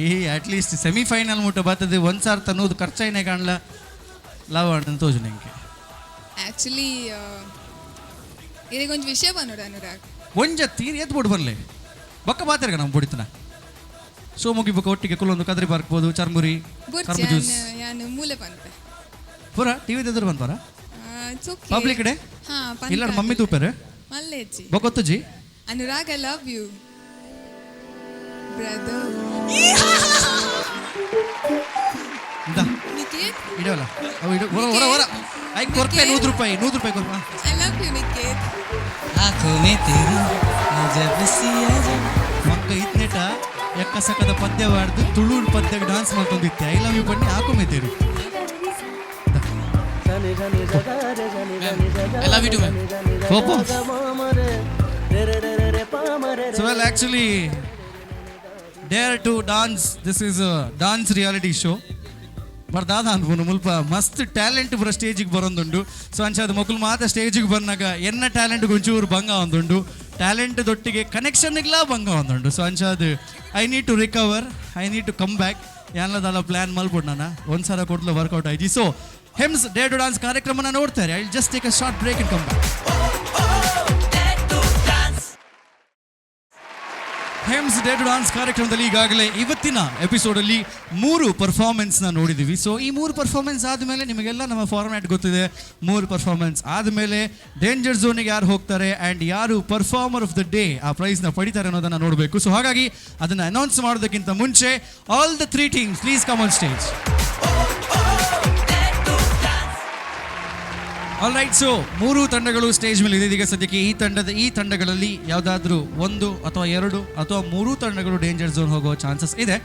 ಈ ಅಟ್ಲೀಸ್ಟ್ ಸೆಮಿಫೈನಲ್ ಮುಟ್ಟ ಬರ್ತದೆ. 1100 ಖರ್ಚಾಯಿನೇ ಕಾಣಲ ಲಾಭ ಅಂತ ತೋಜು ನಿಂಗೆ.
ಆಕ್ಚುಲಿ ಇದಕ್ಕೆ ಒಂದು ವಿಷಯ ಬಂದೋಡು ಅನುರಾಗ್.
ಒಂಜ ತೀರಿ ಎದ್ದು ಬಿಡು ಬರಲಿ ಬೊಕ್ಕ ಬಾತಿರ್ಗ ನಮ್ಮ ಬುಡಿತನ ಸೊ ಮುಗಿ ಬೊಕ್ಕ ಒಟ್ಟಿಗೆ ಕುಲ್ಲೊಂದು ಕದ್ರಿ ಪಾರ್ಕ್ಬೋದು ಚರ್ಮುರಿ
ಬುರ್ಚಿ.
ಕರ್ಬು ಜ್ಯೂಸ್.
ಯಾನ್ ಮೂಲೆ ಪನ್ಪೆ.
ಪೂರ ಟಿವಿ ಎದುರು ಬಂದ್ಪಾರ.
It's okay.
Public day?
ಹಾ.
ಇಲ್ಲ, mummy ತೂಪೆರೆ?
ಮಲ್ಲೇಜಿ.
ಬೊಕೊತ್ತುಜಿ?
Anurag, I love you, brother.
ಇಂದ.
ನಿಕೇತ್.
ಇಡವಲ್ಲ ಅವು, ಇಡು. ಹೊರ ಹೊರ ಹೊರ. ಐಕ್ ಕೊರ್ಪೆ 100 ರೂಪಾಯಿ, 100 ರೂಪಾಯಿ ಕೊರ್ಪ.
I love you, Niket.
आंखों में तेरी अजब सी अजब
ಮಕ್ಕ ಇತ್ನೆಟ ಎಕ್ಕ ಸಕದ ಪದ್ಯ ಬಾರ್ದು, ತುಳು ಪದ್ಯಕ್ಕೆ ಡಾನ್ಸ್ ಮಾಡ್ಕೊಂಡಿತ್ತೆ. I love you ಬನ್ನಿ, ಹಾಕೊಂಬಿದ್ದೀರಿ.
I love you too, ma'am.
Oppo. So well, actually, Dare to Dance, this is a dance reality show. But ದಾದ ಅನ್ಪುನು ಮುಲ್ಪ ಮಸ್ತ್ ಟ್ಯಾಲೆಂಟ್ ಪೂರ ಸ್ಟೇಜಿಗೆ ಬರೋದುಂಡು. ಸೊ ಅಂಚಾದ ಮೊಕುಲು ಮಾತ ಸ್ಟೇಜಿಗೆ ಬಂದಾಗ ಎನ್ನ ಟ್ಯಾಲೆಂಟ್ ಒಂಚೂರು ಭಂಗ ಒಂದುಂಡು, ಟ್ಯಾಲೆಂಟ್ ದೊಟ್ಟಿಗೆ ಕನೆಕ್ಷನ್ಗ್ಲಾ ಭಂಗ ಒಂದುಂಡು. ಸೊ ಅಂಚಾದ I need to recover, I need to come back. ಯಾನ್ಲದಲ್ಲ plan ಮಲ್ಪೊಡು ನಾನು ಒಂದ್ಸಲ ಕೊಡ್ಲು ವರ್ಕೌಟ್ ಆಯ್ತು. ಸೊ ಹೆಮ್ಸ್ ಡೇರ್ ಟು ಡಾನ್ಸ್ ಕಾರ್ಯಕ್ರಮನ ನೋಡ್ತಾರೆ. I just take a short break and come back. ಹೆಮ್ಸ್ dare to dance ಕಾರ್ಯಕ್ರಮದಲ್ಲಿ ಈಗಾಗಲೇ ಇವತ್ತಿನ ಎಪಿಸೋಡಲ್ಲಿ ಮೂರು ಪರ್ಫಾರ್ಮೆನ್ಸ್ನ ನೋಡಿದ್ದೀವಿ. ಸೊ ಈ ಮೂರು ಪರ್ಫಾರ್ಮೆನ್ಸ್ ಆದಮೇಲೆ ನಿಮಗೆಲ್ಲ ನಮ್ಮ ಫಾರ್ಮ್ಯಾಟ್ ಗೊತ್ತಿದೆ. ಮೂರು ಪರ್ಫಾರ್ಮೆನ್ಸ್ ಆದಮೇಲೆ ಡೇಂಜರ್ ಝೋನಿಗೆ ಯಾರು ಹೋಗ್ತಾರೆ ಆ್ಯಂಡ್ ಯಾರು ಪರ್ಫಾರ್ಮರ್ ಆಫ್ the day ಆ ಪ್ರೈಸ್ನ ಪಡಿತಾರೆ ಅನ್ನೋದನ್ನು ನೋಡಬೇಕು. ಸೊ ಹಾಗಾಗಿ ಅದನ್ನು ಅನೌನ್ಸ್ ಮಾಡೋದಕ್ಕಿಂತ ಮುಂಚೆ, all the three teams, please come on stage. All right, so ಮೂರು ತಂಡಗಳು ಸ್ಟೇಜ್ ಮೇಲೆ ಇದೆ ಈಗ ಸದ್ಯಕ್ಕೆ. ಈ ತಂಡಗಳಲ್ಲಿ ಯಾವುದಾದ್ರೂ ಒಂದು ಅಥವಾ ಎರಡು ಅಥವಾ ಮೂರು ತಂಡಗಳು ಡೇಂಜರ್ ಝೋನ್ ಹೋಗೋ ಚಾನ್ಸಸ್ ಇದೆ.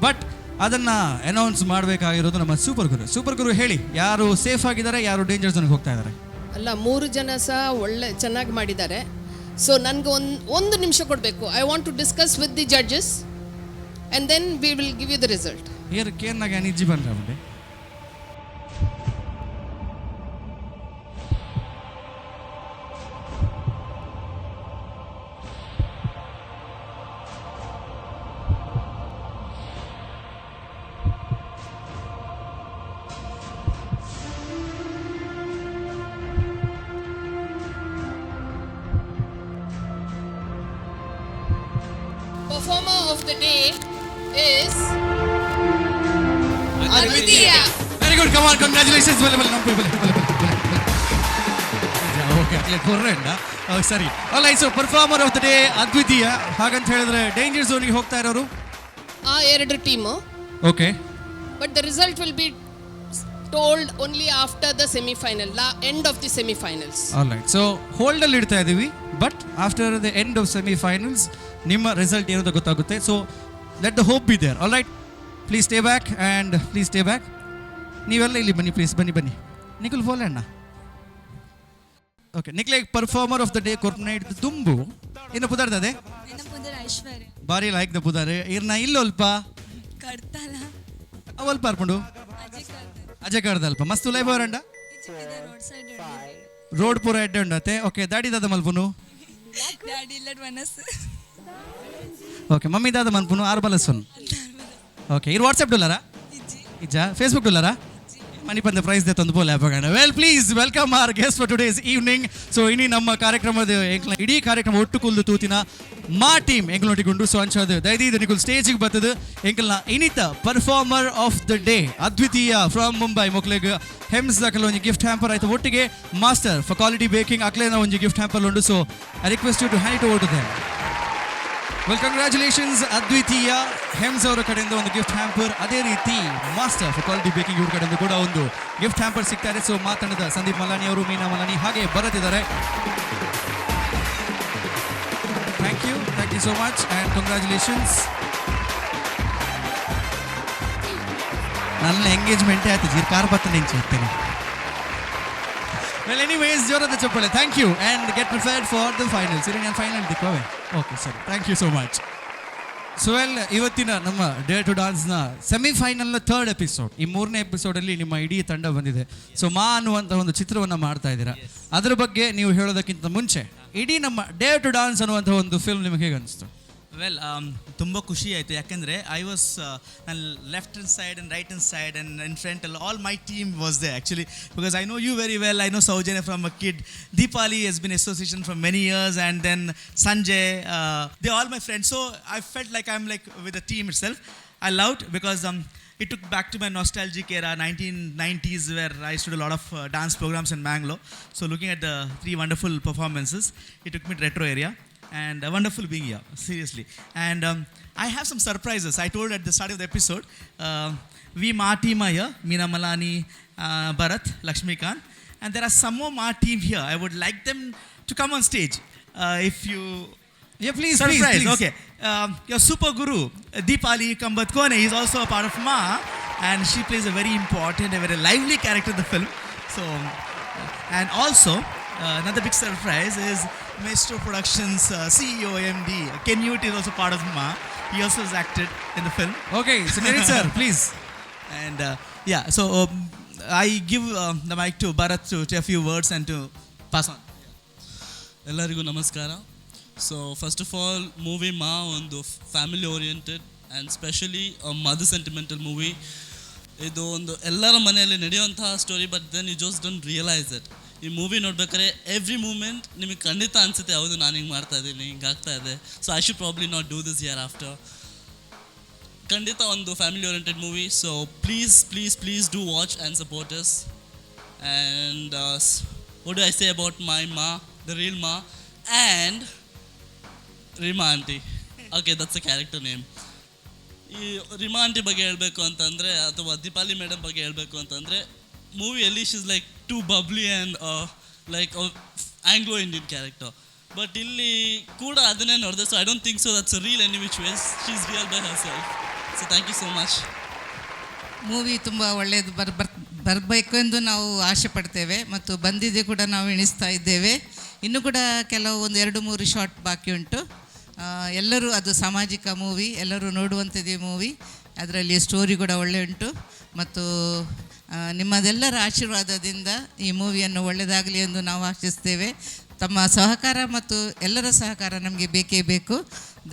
ಬಟ್ ಅದನ್ನ ಅನೌನ್ಸ್ ಮಾಡಬೇಕಾಗಿರೋದು ನಮ್ಮ ಸೂಪರ್ ಗುರು. ಸೂಪರ್ ಗುರು, ಹೇಳಿ, ಯಾರು ಸೇಫ್ ಆಗಿದ್ದಾರೆ, ಯಾರು ಡೇಂಜರ್ ಝೋನ್ಗೆ ಹೋಗ್ತಾ ಇದ್ದಾರೆ?
ಅಲ್ಲ, ಮೂರು ಜನ ಸಹ ಒಳ್ಳೆ ಚೆನ್ನಾಗಿ ಮಾಡಿದ್ದಾರೆ. ಸೊ ನನಗೆ ಒಂದು ಒಂದು ನಿಮಿಷ ಕೊಡಬೇಕು. I want to discuss with the judges and then we will give you the result.
ಏರ್ ಕೇನ್ನಾಗ ನಿಜ್ಜಿ ಬಂದ್ರೆ ಅವಂಡೆ.
Performer of the day is Advitiya.
Very good, come on, congratulations. ಬಲೆ ಬಲೆ, ನಮ್ಮ ಬಲೆ ಬಲೆ ಬಲೆ ಬಲೆ. ಓಕೆ, ಅಟ್ಲೆ ಕೊರ್ರೆಂಡ. ಸರಿ, ಅಲ್ಲ, so performer of the day ಅದ್ವಿತೀಯ. ಹಾಗಂತ ಹೇಳಿದ್ರೆ ಡೇಂಜರ್ ಝೋನ್ಗೆ ಹೋಗ್ತಾ ಇರೋರು?
ಆ ಎರಡು team.
Okay.
But the result will be told only after the semifinal, end of the semifinals.
All right, so hold ಅಲ್ಲಿ ಇಡ್ತಾ ಇದೀವಿ, but after the end of semifinals ನಿಮ್ಮ ರಿಸಲ್ಟ್ ಏನಂತ ಗೊತ್ತಾಗುತ್ತೆ. So let the hope be there. All right, please stay back and please stay back. ನೀವೆಲ್ಲ ಇಲ್ಲಿ ಬನ್ನಿ please, ಬನ್ನಿ ಬನ್ನಿ. ನಿಖಿಲ್ ಫೋಲೆ ಅಣ್ಣ. ಓಕೆ, ನಿಕ್ಲೆ ಪರ್ಫಾರ್ಮರ್ ಆಫ್ the day ಕೊರ್ಪನೇಟ್ ದುಂಬು ಇನ್ನು ಪುದಾರ್ದದೆ?
ಐಶ್ವರ್ಯ.
ಬಾರಿ ಲೈಕ್ the ಪುದಾರ್. ಇರ್ನ ಇಲ್ಲೊಲ್ಪ?
ಕಡ್ತಾಲ.
ಅವಲ್ಪ ಅರ್ಪುಂಡು ಅಜಯ್ ಕಡ್ದಲ್ಪ. ಮಸ್ತ್ ಲೈಫ್ ಅವರಂಡ.
Road side.
ರೋಡ್ ಪೂರ ಎಡ್ಡೆ ಉಂಡತೆ. ಓಕೆ, ದಾಡಿ ದಾದ ಮಲ್ಪುನು?
ಡ್ಯಾಡಿ ಇಲ್ಲ, ಮನಸ್ಸು.
ಓಕೆ, ಮಮ್ಮಿ ದಾದ ಮನ್ಪುನು? ಆರು ಬಲಸುನ್. ಓಕೆ, ಇರು ವಾಟ್ಸಪ್ ಡೊಲ್ಲರಾ ಇಜ್ಜಾ? ಫೇಸ್ಬುಕ್ ಡೊಲ್ಲರಾ? ಮನಿ ಪಂದ ಪ್ರೈಸ್ ದೆ ತಂದು ಬೋಲೆ ಅಪಗಣ. Well, please welcome our guest for today's evening. So ಇನಿ ನಮ್ಮ ಕಾರ್ಯಕ್ರಮದ ಎಂಕ್ಲ ಇಡೀ ಕಾರ್ಯಕ್ರಮ ಒಟ್ಟು ಕುಲ್ದು ತೂತಿನ ಮಾ ಟೀಮ್ ಎಂಕ್ಲೊಟ್ಟಿಗುಂಡು. ಸೊ ಅಂಚಾದ ದಯದೀದು ನಿಕುಲ್ ಸ್ಟೇಜಿಗೆ ಬರ್ತದೆ ಎಂಕಲ್ನ ಇನಿತ ಪರ್ಫಾರ್ಮರ್ ಆಫ್ the day ಅದ್ವಿತೀಯ ಫ್ರಮ್ ಮುಂಬೈ. ಮೊಕ್ಲೆಗ್ ಹೆಮ್ಸ್ ದಾಖಲೆ ಒಂಜಿ ಗಿಫ್ಟ್ ಹ್ಯಾಂಪರ್ ಆಯ್ತು. ಒಟ್ಟಿಗೆ ಮಾಸ್ಟರ್ ಫಾರ್ ಕ್ವಾಲಿಟಿ ಬೇಕಿಂಗ್ ಅಕ್ಲೇನ ಒಂಜಿ ಗಿಫ್ಟ್ ಹ್ಯಾಂಪರ್ ಉಂಡು. So I request you to hand it over to them. Well, congratulations ಅದ್ವಿತೀಯ. ಹೆಮ್ಸ್ ಅವರ ಕಡೆಯಿಂದ ಒಂದು ಗಿಫ್ಟ್ ಹ್ಯಾಂಪರ್, ಅದೇ ರೀತಿ ಮಾಸ್ಟರ್ ಫಾರ್ ಕ್ವಾಲಿಟಿ ಬೇಕಿಂಗ್ ಇವ್ರ ಕಡೆಯಿಂದ ಕೂಡ ಒಂದು ಗಿಫ್ಟ್ ಹ್ಯಾಂಪರ್ ಸಿಗ್ತಾ ಇದೆ. ಸೊ ಮಾತನಾಡಿದ ಸಂದೀಪ್ ಮಲಾನಿ ಅವರು, ಮೀನಾ ಮಲಾನಿ ಹಾಗೆ ಬರುತ್ತಿದ್ದಾರೆ. Thank you, thank you so much and congratulations. ನನ್ನ ಎಂಗೇಜ್ಮೆಂಟೇ ಆಯ್ತು, ಜೀರ್ ಕಾರ್ ಬತ್ತ ನಿಂಚೆ ಇರ್ತೇನೆ. ವೆಲ್, ಎನಿವೇಸ್, ಜೋರದ ಚಪ್ಪಳೆ. Thank you and get prepared for the final. ಸರಿ, ನಾನು ಫೈನಲ್ ದಿಕ್ಕವೆ. ಓಕೆ, ಸರಿ, thank you so much. So well, ಇವತ್ತಿನ ನಮ್ಮ ಡೇರ್ ಟು ಡಾನ್ಸ್ನ ಸೆಮಿಫೈನಲ್ನ ಥರ್ಡ್ ಎಪಿಸೋಡ್. ಈ ಮೂರನೇ ಎಪಿಸೋಡಲ್ಲಿ ನಿಮ್ಮ ಇಡೀ ತಂಡ ಬಂದಿದೆ. ಸೊ ಮಾ ಅನ್ನುವಂಥ ಒಂದು ಚಿತ್ರವನ್ನು ಮಾಡ್ತಾ ಇದ್ದೀರಾ. ಅದರ ಬಗ್ಗೆ ನೀವು ಹೇಳೋದಕ್ಕಿಂತ ಮುಂಚೆ, ಇಡೀ ನಮ್ಮ ಡೇರ್ ಟು ಡಾನ್ಸ್ ಅನ್ನುವಂಥ ಒಂದು ಫಿಲ್ಮ್ ನಿಮಗೆ ಹೇಗೆ ಅನಿಸ್ತು?
ವೆಲ್, ತುಂಬ ಖುಷಿ ಆಯಿತು. ಯಾಕೆಂದರೆ I was ನನ್ನ left hand side and right hand side and in front all all my team was there actually, because I know you very well. I know Soujanya from a kid. Deepali has been association from many years, and then Sanjay, they all my friends. So I felt like I am like with the team itself. I loved because It took back to my nostalgic era, 1990s, where I used to do a lot of dance programs in Bangalore. So looking at the three wonderful performances, it took me to retro area. And wonderful being here, seriously. And I have some surprises. I told at the start of the episode, we Ma team are here, Meena Malani, Bharat, Lakshmikant. And there are some more Ma team here. I would like them to come on stage. If you
Yeah, please, please,
Surprise,
please.
okay. Your super guru, Deepali Kambatkone, is also a part of Ma, and she plays a very important and very lively character in the film. So, and also, another big surprise is Maestro Productions CEO MD, Ken Newt is also part of Ma. He also has acted in the film.
Okay, so Naren sir, please.
And yeah, so I give the mic to Bharat to say a few words and to pass on.
ಎಲ್ಲರಿಗೂ ನಮಸ್ಕಾರ. So first of all, movie ಮಾ ಒಂದು family oriented and specially mother sentimental movie. ಇದು ಒಂದು ಎಲ್ಲರ ಮನೆಯಲ್ಲಿ ನಡೆಯುವಂತಹ story, but then you just don't realise it. ಈ ಮೂವಿ ನೋಡ್ಬೇಕಾದ್ರೆ ಎವ್ರಿ ಮೂಮೆಂಟ್ ನಿಮಗೆ ಖಂಡಿತ ಅನಿಸುತ್ತೆ, ಹೌದು, ನಾನು ಹಿಂಗೆ ಮಾಡ್ತಾ ಇದ್ದೀನಿ, ಹಿಂಗೆ ಆಗ್ತಾ ಇದೆ, so I should probably not do this hereafter. ಖಂಡಿತ ಒಂದು family oriented movie, so please, please, please do watch and support us. And what do I say about my Ma, the real Ma, and Rima aunty? Okay, that's a character name. ಈ Rima aunty ಬಗ್ಗೆ ಹೇಳಬೇಕು ಅಂತಂದರೆ, ಅಥವಾ Deepali madam ಬಗ್ಗೆ ಹೇಳಬೇಕು ಅಂತಂದರೆ, ಮೂವಿಯಲ್ಲಿ she's like too bubbly and like Anglo Indian character, but ಇಲ್ಲಿ ಕೂಡ ಅದನ್ನೇ ನೋಡಿದೆ. So I don't think so that's real. Any which ways, she is real by herself, so thank you so much.
Movie ತುಂಬ ಒಳ್ಳೆಯದು ಬರ್ ಬರ್ ಬರಬೇಕು ಎಂದು ನಾವು ಆಸೆ ಪಡ್ತೇವೆ ಮತ್ತು ಬಂದಿದೆ ಕೂಡ ನಾವು ಎಣಿಸ್ತಾ ಇದ್ದೇವೆ. ಇನ್ನು ಕೂಡ ಕೆಲವು ಒಂದು ಎರಡು ಮೂರು ಶಾಟ್ ಬಾಕಿ ಉಂಟು. ಎಲ್ಲರೂ, ಅದು ಸಾಮಾಜಿಕ ಮೂವಿ, ಎಲ್ಲರೂ ನೋಡುವಂಥದ್ದೇ ಮೂವಿ. ಅದರಲ್ಲಿ ಸ್ಟೋರಿ ಕೂಡ ಒಳ್ಳೆ ಉಂಟು ಮತ್ತು ನಿಮ್ಮದೆಲ್ಲರ ಆಶೀರ್ವಾದದಿಂದ ಈ ಮೂವಿಯನ್ನು ಒಳ್ಳೆಯದಾಗಲಿ ಎಂದು ನಾವು ಆಶಿಸ್ತೇವೆ. ತಮ್ಮ ಸಹಕಾರ ಮತ್ತು ಎಲ್ಲರ ಸಹಕಾರ ನಮಗೆ ಬೇಕೇ ಬೇಕು.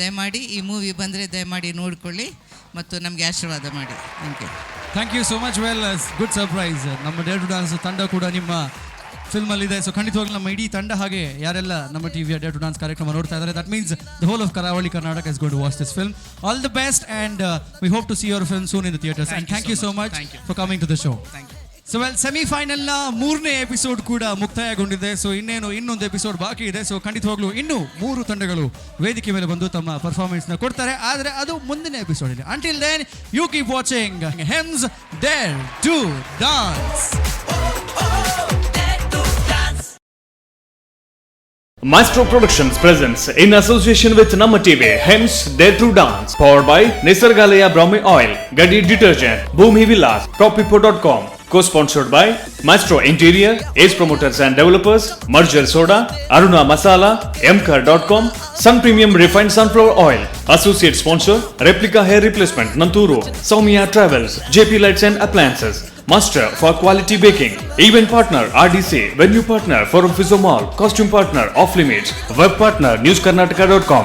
ದಯಮಾಡಿ ಈ ಮೂವಿ ಬಂದರೆ ದಯಮಾಡಿ ನೋಡಿಕೊಳ್ಳಿ ಮತ್ತು ನಮಗೆ ಆಶೀರ್ವಾದ ಮಾಡಿ. Thank you.
Thank you so much. Well, good surprise. ನಮ್ಮ ಡೇರ್ ಟು ಡಾನ್ಸ್ ತಂಡ ಕೂಡ ನಿಮ್ಮ ಫಿಲ್ಮಲ್ಲಿದೆ. ಸೊ ಖಂಡಿತವಾಗ್ಲೂ ನಮ್ಮ ಇಡೀ ತಂಡ, ಹಾಗೆ ಯಾರೆಲ್ಲ ನಮ್ಮ ಟಿವಿಯ ಡೇರ್ ಟು ಡಾನ್ಸ್ ಕಾರ್ಯಕ್ರಮ ನೋಡ್ತಾ ಇದ್ದಾರೆ, that means the whole of Karavali Karnataka is gonna watch this film. All the best, and we hope to see your film soon in the theatres. And thank you so much for coming to the show. So well, ಸೆಮಿಫೈನಲ್ನ ಮೂರನೇ episode ಕೂಡ ಮುಕ್ತಾಯಗೊಂಡಿದೆ. ಸೊ ಇನ್ನೇನು ಇನ್ನೊಂದು episode ಬಾಕಿ ಇದೆ. ಸೊ ಖಂಡಿತವಾಗ್ಲೂ ಇನ್ನೂ ಮೂರು ತಂಡಗಳು ವೇದಿಕೆ ಮೇಲೆ ಬಂದು ತಮ್ಮ ಪರ್ಫಾರ್ಮೆನ್ಸ್ನ ಕೊಡ್ತಾರೆ. ಆದರೆ ಅದು ಮುಂದಿನ ಎಪಿಸೋಡ್ ಅಲ್ಲಿ. Until then, you keep watching Hems Dare to Dance.
Maestro Productions presents, in association with Namma TV, Hems Dare to Dance, powered by Nisargalaya Brahmi Oil, Gadi Detergent, Bhumi Villas, Propipo.com, co-sponsored by Maestro Interior, Ace Promoters and Developers, Merger Soda, Aruna Masala, Mkar.com, Sun Premium Refined Sunflower Oil, Associate Sponsor, Replica Hair Replacement, Nanturu, Soumya Travels, JP Lights and Appliances, Master for Quality Baking, Event Partner RDC, Venue Partner Forum Physio Mall, Costume Partner Off Limits, Web Partner NewsKarnataka.com.